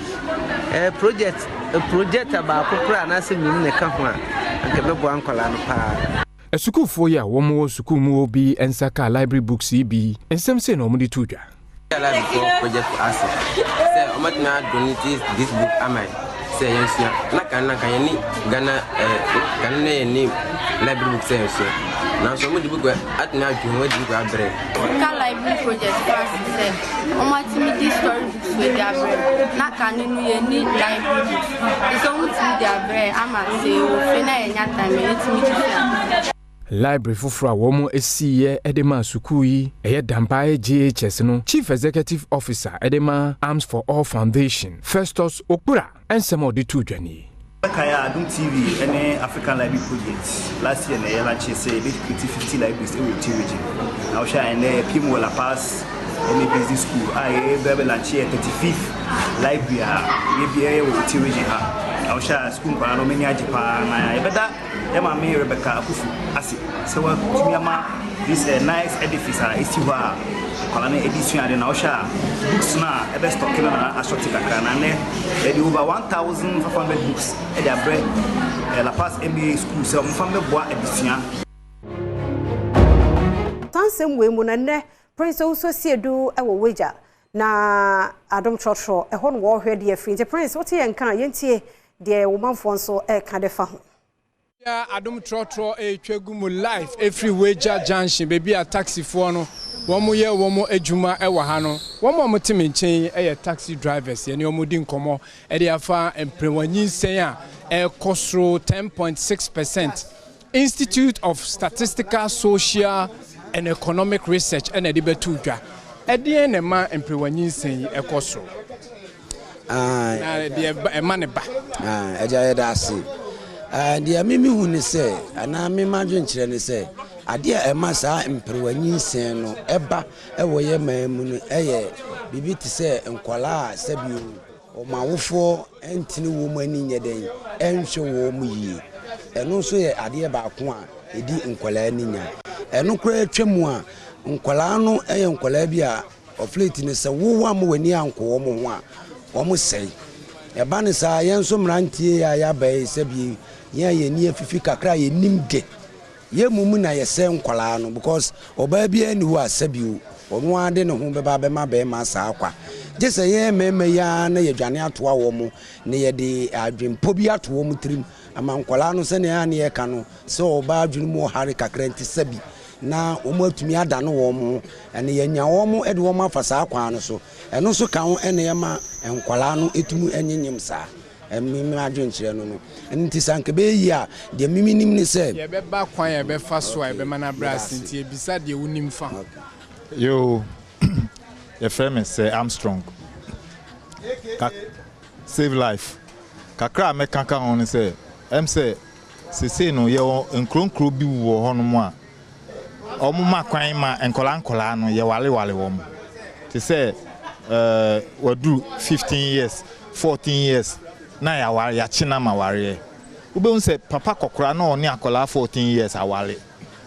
ɛɛ project projector baako koraa anaasɛ mmienu na ɛka ho a, anka ɛbɛboa nkwadaa no paa. Asukuufoɔ yi a wɔn wɔ sukuu mu hɔ bi nsa kaa library books yi bi, nsɛm sei na wɔde too dwa. Library foɔ project ase sɛ wɔatumi a donate this book ama yɛn sɛ yɛnsua na kan na kan yɛne Ghana eh, kan na yɛne library book sɛ yɛnsua nanso wɔde book atumi adwe ho adi book abrɛ. Ka library project fo ase sɛ wɔatumi de story books wei de abrɛ na kane no yɛnni library books nti sɛ wɔtumi de abrɛ ama sɛ yɛwɔ fie na yɛnya time a yɛtumi de sua. Library foforɔ a wɔsiiɛ de maa sukuu yi, ɛyɛ Dambae JHS no Chief Executive Officer de ma Arms for All Foundation, Festus Okpura nsɛm a ɔde too dwa nie. Kae a Adom TV ne African Library Project last year na yɛ launche sɛ yɛbɛ create 50 libraries wɔ Oti region. Na wohwɛ a ɛnnɛ yɛpie mu wɔ La Paz ne Basic School a yɛbɛ bɛ launche yɛ 35th library a yɛbɛ wɔ Oti region ha. Na wohwɛ a sukuu nkwadaa no wɔn ani agye paa na yɛbɛda Yɛ maame Rebecca Akuffo ase sɛ watumi ama this eh, nice edifice a esi hɔ a nkwadaa no de sua ade na wohwɛ a books no a ɛbɛ stock no na asɔte kakra na nnɛ yɛde over 1500 books de abrɛ eh, La Paz MA school sɛ wɔmfa mmɛboa adesua. Saa nsɛm wei mu no, ɛnnɛ Prince Owusu Asiedu wɔ Wagya na Adom Trɔtrɔ, ɛhɔ na wɔrehwɛ de afiri. Nti Prince, wote yɛn nka a, yɛntie deɛ wo manfoɔ nso reka de fa ho. Bia Adom trɔtrɔ retwa gu mu live ɛfiri Weija junction baabi a taxifoɔ no wɔn yɛ wɔn adwuma wɔ ha no. Wɔn a wɔte me nkyɛn yi yɛ taxi drivers yɛne wɔn redi nkɔmmɔ de afa mperewa nyinsɛn a ɛrekɔ soro 10.6 percent. Institute of Statistical Social and Economic Research na ɛde bɛtoo dwa. Ɛdeɛn na ɛma mperewa nyinsɛn yi kɔ soro? Na deɛ ɛma ne ba. Agya yɛda ase. Deɛ me mehu ne sɛ anaa me m'adwenkyerɛ ne sɛ adeɛ a ɛma saa mperewa nyinsɛn no ɛba ɛwɔ yɛ man mu no ɛyɛ biribi te sɛ nkwadaa a sɛbi wɔn awofoɔ ntene wɔn ani nyɛ dɛn ɛnhwɛ wɔn yie. Ɛno nso yɛ adeɛ baako a ɛdi nkwadaa ani nya. Ɛno koraa atwa mu a nkwadaa no yɛ nkwadaa bi a Ɔflate no, sɛ wo woamma w'ani ankɔ wɔn ho a, wɔsɛe. Ɛba no saa a, yɛn nso mmeranteɛ yi a yɛaba yi, sɛbi yɛn a yɛn ani afifi kakra a yɛnnim de, yɛn mmom na yɛsɛe nkwadaa no because ɔbaa biara nni hɔ a sɛbi o, ɔno ara de ne ho bɛba abɛma barima saa kwa. Gye sɛ yɛn mmarima yi ara na yɛdwane atoa wɔn na yɛde adwempɔ bi ato wɔn tirim ama nkwadaa no sɛnea a na yɛka no sɛ ɔbaa adwene mu ɔhare kakra nti sɛbi na wɔatumi adane wɔn ho, ɛna yɛanya wɔn de wɔn afa saa kwan no so. Ɛno nso ka ho na ɛma nkwadaa no tumi nyenyem saa. Me adwenkyerɛ no no. Ɛno nti sɛ anka ɛbɛyɛ yie a, deɛ me menim ne sɛ. Yɛbɛba kwan a yɛbɛfa so a yɛbɛma no abrɛ ase nti yɛbisa deɛ wonim fa ho. Yoo, yɛfrɛ me Sir Armstrong. Ka save life. Kakra a mɛka ka ho ne sɛ, ɛm sɛ Seesei no, yɛwɔ nkuro nkuro bi wɔ hɔnom a wɔma kwan ma nkwadaa nkwadaa no yɛwareware wɔn. Te sɛ ɛɛ waduru 15 years, 14 years na yɛaware yɛakye no ama wareɛ. Wobɛhu sɛ papa kɔkora na ɔne akwadaa 14 years aware.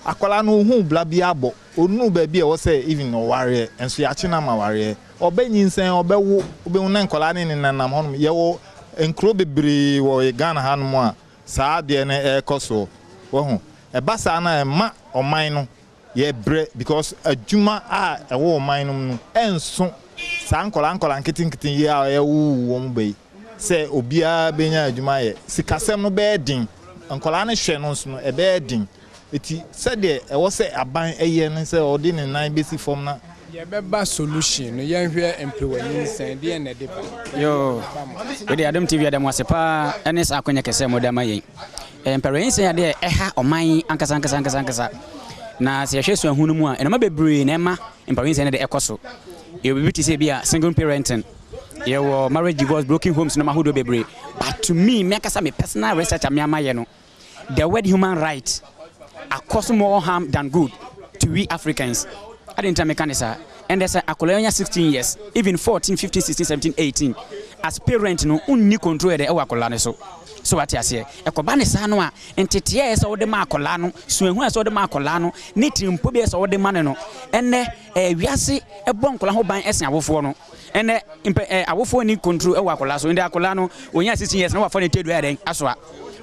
Akwadaa no ɔnhuu bra biara bɔ, ɔnnuu baabi a ɛwɔ sɛ even ɔwareɛ nso yɛakye no ama wareɛ. Ɔbɛnyinsɛn, ɔbɛwo, wobɛhu na nkwadaa no nenanam hɔnom. Yɛwɔ nkuro bebree wɔ Ghana hanom a saa adeɛ no ɛrekɔ soɔ. Wahu? Ɛba saa no a ɛma ɔman no yɛ brɛ because adwuma a ɛwɔ ɔman no mu no ɛnso saa nkwadaa nkwadaa nketenkete yi a yɛwowo wɔn ba yi sɛ obiara bɛnya adwuma ayɛ. Sikasɛm no bɛyɛ den, nkwadaa no hwɛ no nso no ɛbɛyɛ den. Eti sɛdeɛ ɛwɔ sɛ aban yɛ ne sɛ ɔde ne nan bɛsi fam na. Yɛbɛba solution no yɛnhwɛ mperewa nyinsɛn deɛn na ɛde ba. Yoo, wei deɛ Adom TV yɛda mo ase paa ɛne saa akwanya kɛseɛ a mode ama yɛn. Eh, mperewa nyinsɛn yɛ adeɛ a ɛha ɔman yi ankasa ankasa ankasa ankasa. Na sɛ yɛhwɛ suahu no mu a, nneɛma bebree na ɛma mperewa nyinsɛn no de ɛkɔ so. Yɛwɔ biribi te sɛ bi a single parenting, yɛwɔ marriage divorce, broken homes nneɛma ahodoɔ bebree. But to me, me ankasa me personal research a me ama yɛ no, The word human right akɔ so more harm than good to we Africans. Adɛn nti na meka ne saa? Ɛndɛ sɛ akwadaa nya 16 years, even 14, 15, 16, 17, 18, as parent no, wonni control yɛ dɛ ɛwɔ akwadaa no so. So wate aseɛ? Ɛkɔba ne saa no a, nteteɛ a ɛsɛ sɛ wode ma akwadaa no, suahu a ɛsɛ sɛ wode ma akwadaa no, ne tirimpɔ bi a ɛsɛ sɛ wode ma no no, ɛnnɛ ɛɛ wiase ɛbɔ nkwadaa ho ban ɛsen awofoɔ no. Ɛnɛ mpɛ ɛ awofoɔ nni control ɛwɔ akwadaa so. Ndɛ akwadaa no ɔnya 16 years na wafa ne tadua ayɛ dɛn asoa.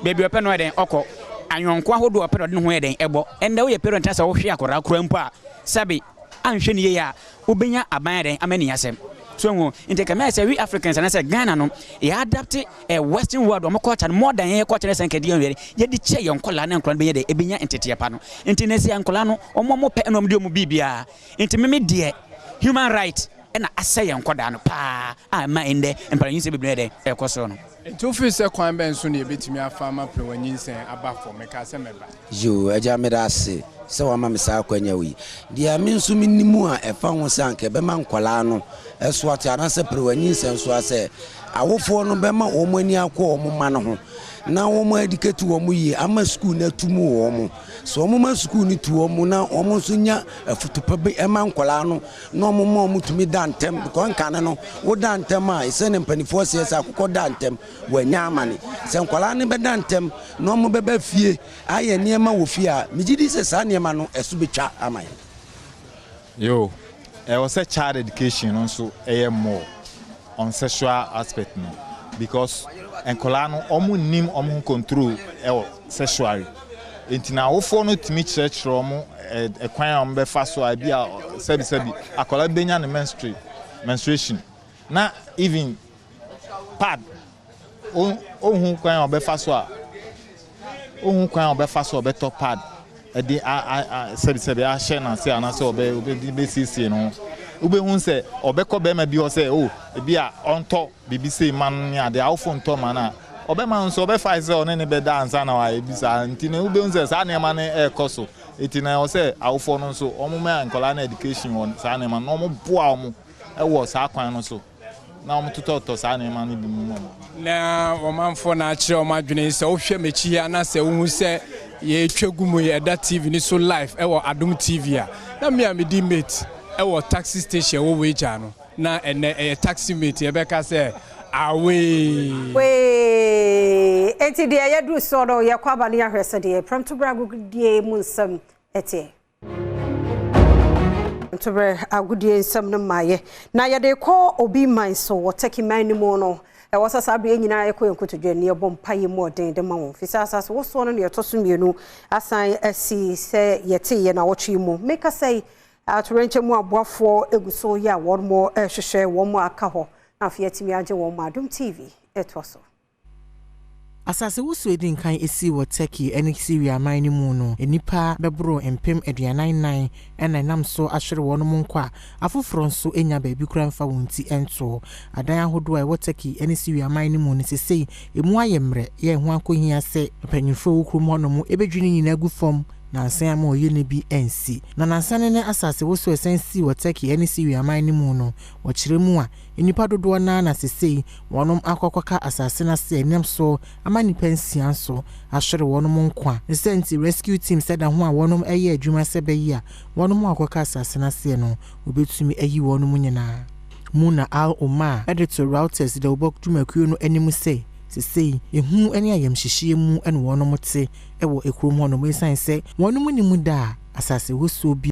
Baabi ɔpɛ no ɔyɛ dɛn ɔkɔ. Ayɔnko ahodoɔ ɔpɛ na ɔde ne ho yɛ dɛn ɛbɔ. Ɛndɛ woyɛ parent na sɛ wohwe akwadaa koraa mpo a sɛbe anhwɛ no yie a wobɛnya aban ayɛ dɛn ama ani asɛm. So wohu? Nti ɛkame ayɛ sɛ we Africans anaasɛ Ghana no yɛ adapt ɛ western world wɔn culture no more than yɛn culture no sɛ nka ɛde yɛn yɛde kyɛ yɛn nkwadaa na nkwadaa no bɛnya dɛn ɛbɛnya nteteɛ pa no. Nti na sɛ nkwadaa no wɔn a wɔpɛ na wɔde wɔn biribiara. Nti meme deɛ human right na asɛe yɛn nkɔdaa no paa a ɛma ɛndɛ mparanyinsɛn bebree ayɛ dɛn ɛrekɔ soro no. Nti wofeel sɛ kwan bɛn so na yɛbɛtumi afa ama prɛwanyinsɛn aba fam? Mekaa sɛ mɛba. Yoo, Agya meda ase sɛ wama me saa akwanya wei. Deɛ me nso menim a ɛfa ho sɛ anka ɛbɛma nkwadaa no so ate anaasɛ prɛwanyinsɛn so a sɛ awofoɔ no bɛma wɔn ani akɔ wɔn mma no ho na wɔn adikati wɔn yie ama sukuu no atu mu wɔn. Sɛ wɔma sukuu no tu wɔn na wɔn nso nya afutu pa bi ma nkwadaa no na wɔn ma wɔn tumi da ntɛm because nkane no woda ntɛm a sɛdeɛ mpanimfoɔ seɛ sɛ akokɔ da ntɛm wɔanya amane. Sɛ nkwadaa no bɛda ntɛm na wɔn bɛba fie ayɛ nneɛma wɔ fie a, megye di sɛ saa nneɛma no ɛso bɛtwa ama yɛn. Yo, ɛwɔ sɛ child education no nso ɛyɛ more on sexual aspect no because nkwadaa no wɔn nnim wɔn ho control ɛwɔ sexually nti na awofoɔ no tumi kyerɛkyerɛ wɔn ɛkwan a wɔn bɛfa so a ebi a sɛbi sɛbi akwadaa bi bɛnya ne menstrate menstruation na even pad Ɔnhu kwan a ɔbɛfa so a ɔnhu kwan a ɔbɛfa so a ɔbɛtɔ pad de a a a sɛbisɛbi ahyɛ n'ase anaasɛ ɔbɛ ɔbɛde bɛsiesie ne ho. Wobɛhu sɛ ɔbɛkɔ bɛrima bi hɔ sɛ o ebi a ɔntɔ biribi sei ma no ne adeɛ awofo ntɔ ma no a ɔbɛma no nso ɔbɛfae sɛ ɔne ne bɛda ansa na wayɛ bi saa nti no wobɛhu sɛ saa nneɛma no ɛrekɔ so nti na ɛwɔ sɛ awofoɔ no nso wɔn ma nkwadaa no education wɔ saa nneɛma no na wɔboa wɔn wɔ saa kwan no so. na wɔtotɔtotɔ saa nneɛma no bi mu ma wɔn. Na ɔmanfoɔ no akyerɛ wɔn adwene sɛ wohwɛ m'akyi yi a na sɛ wohu sɛ yɛretwa gu mu yi ɛda TV no so live ɛwɔ Adom TV a na me a medi mate ɛwɔ taxi station ɛwɔ Weija no na ɛnɛ ɛyɛ taxi mate yɛbɛka sɛ awee. Wee! Enti deɛ yɛaduru soɔ no yɛkɔ aba no yɛahwɛ sɛdeɛ prɛmtoberɛ agodie mu nsɛm teɛ. Ntoberɛ agodie nsɛm no mmaeɛ na yɛde rekɔ obi man so wɔ Turkey man no mu no, ɛwɔ sɛ saa berɛ nyinaa yɛkɔ yɛn nkotodwe ani yɛbɔ mpaeɛ mu ɔden de ma wɔn, firi sɛ asase wosoɔ no na ɛtɔ so mmienu asan asi sɛ yɛteeɛ nnawɔtwe yi mu. Mekasa yi, atoyerɛnkyɛm mu aboafoɔ gu so yɛ a wɔrehwehwɛ wɔn a aka hɔ na afei atumi agye wɔn ma Adom TV toa so. Asasewosow a edi nkan esii wɔ Turkey ne Syria man no mu no, nnipa bɛboro 44,000 na ɛnam so ahwere wɔn nkwa, afoforo nso nnya baabi koraa mfa wɔn ti nto. Adan ahodoɔ a ɛwɔ Turkey ne Syria man no mu no, seesei emu ayɛ mmerɛ, yɛ ɛho akohia sɛ mpanyimfo a ɛwɔ kurom hɔnom bedwiri ne nyinaa agu fam nnansa ama ɔyɛ no bi ansi. Na nnansa no ne asasewosow a ɛsan sii wɔ Turkey ne Syria man no mu no, wɔkyerɛ mu a, Nnipa dodoɔ no ara na sesei wɔnom akɔ akɔka asase no ase a ɛnam so ama nnipa nsia nso ahwere wɔnom nkwa. Ne saa nti rescue teams da ho a wɔnom ɛyɛ adwuma sɛ ɛbɛye a wɔnom a wɔkɔka asase no aseɛ no wɔbɛtumi ayi wɔnom nyinaa. Muna Al Omar de to Reuters dawubɔ dwumakuo no anim sɛ sesei ehu ne ayamhyehyeɛ mu na wɔnom te wɔ kurom hɔnom esiane sɛ wɔnom nnim da a asase wosoɔ bi.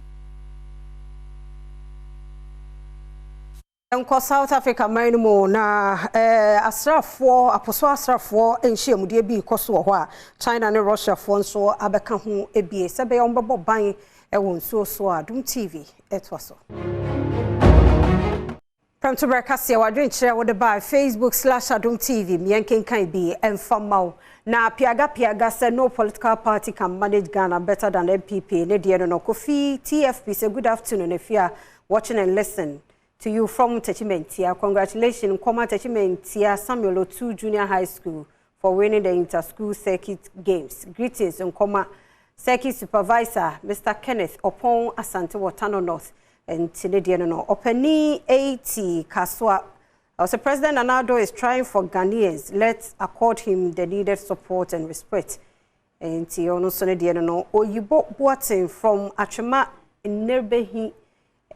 Nkɔ South Africa man no mu na eh, asraafoɔ, apo so asraafoɔ nhyiamudeɛ bi rekɔ so wɔ hɔ a China ne Russiafoɔ nso abɛka ho ebie sɛ bɛyɛ wɔn bɛbɔ ban wɔ nsuo so a Adom TV ɛtoa so. Prɛmtoberɛ kaseɛ wadwenkyerɛ wode baa Facebook/AdomTV mmiɛnkenkan bi ɛmfa mma wo. Na piaga piaga sɛ no political party can manage Ghana better than NPP ne deɛ no. Kofi TFP sɛ good afternoon, Efia, watching and listen to you from Techimentia. Congratulations, Nkoma Techimentia Samuel Otu Junior High School for winning the inter-school circuit games. Greetings, Nkoma Circuit Supervisor Mr. Kenneth Opon Asante Watano North. Nti ne deɛ no ɔpanin 80 Kasoa ɔsɛ President Nana Addo is trying for Ghanaians. Let's accord him the needed support and respect. Nti ɔno nso ne deɛ no Oyibo Boateng from Atwema Nnerbehi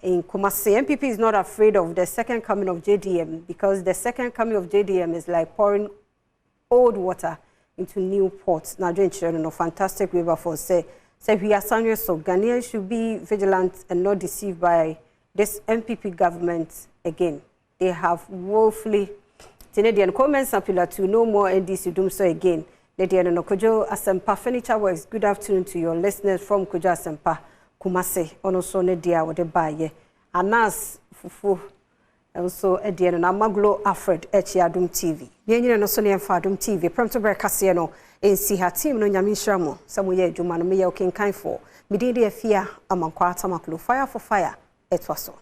in Kumasi. NPP is not afraid of the second coming of JDM because the second coming of JDM is like pouring old water into new pots. Na dwenkyerɛ no fantastic river for sɛ we are so Ghanaians should be vigilant and not deceived by this NPP government again. They have woefully Tinedian comments pillar to no more NDC dumsor again. Nedian no Kojo Asempa Furniture Works. Good afternoon to your listeners from Kojo Asempa Kumase. Ono so ne dia wode baye. Anas Fufu nso deɛ no na Maglo Alfred akyi Adom TV. Yɛn nyina no so ne yɛmfa Adom TV prɛmto berɛ kaseɛ no nsi ha. Team no, Nyame nhyira mo sɛ moyɛ adwuma no. Meyɛ ɔkenkanfoɔ, medin de Afia Amankwa Atamaklo. Fire for Fire ɛtoa so.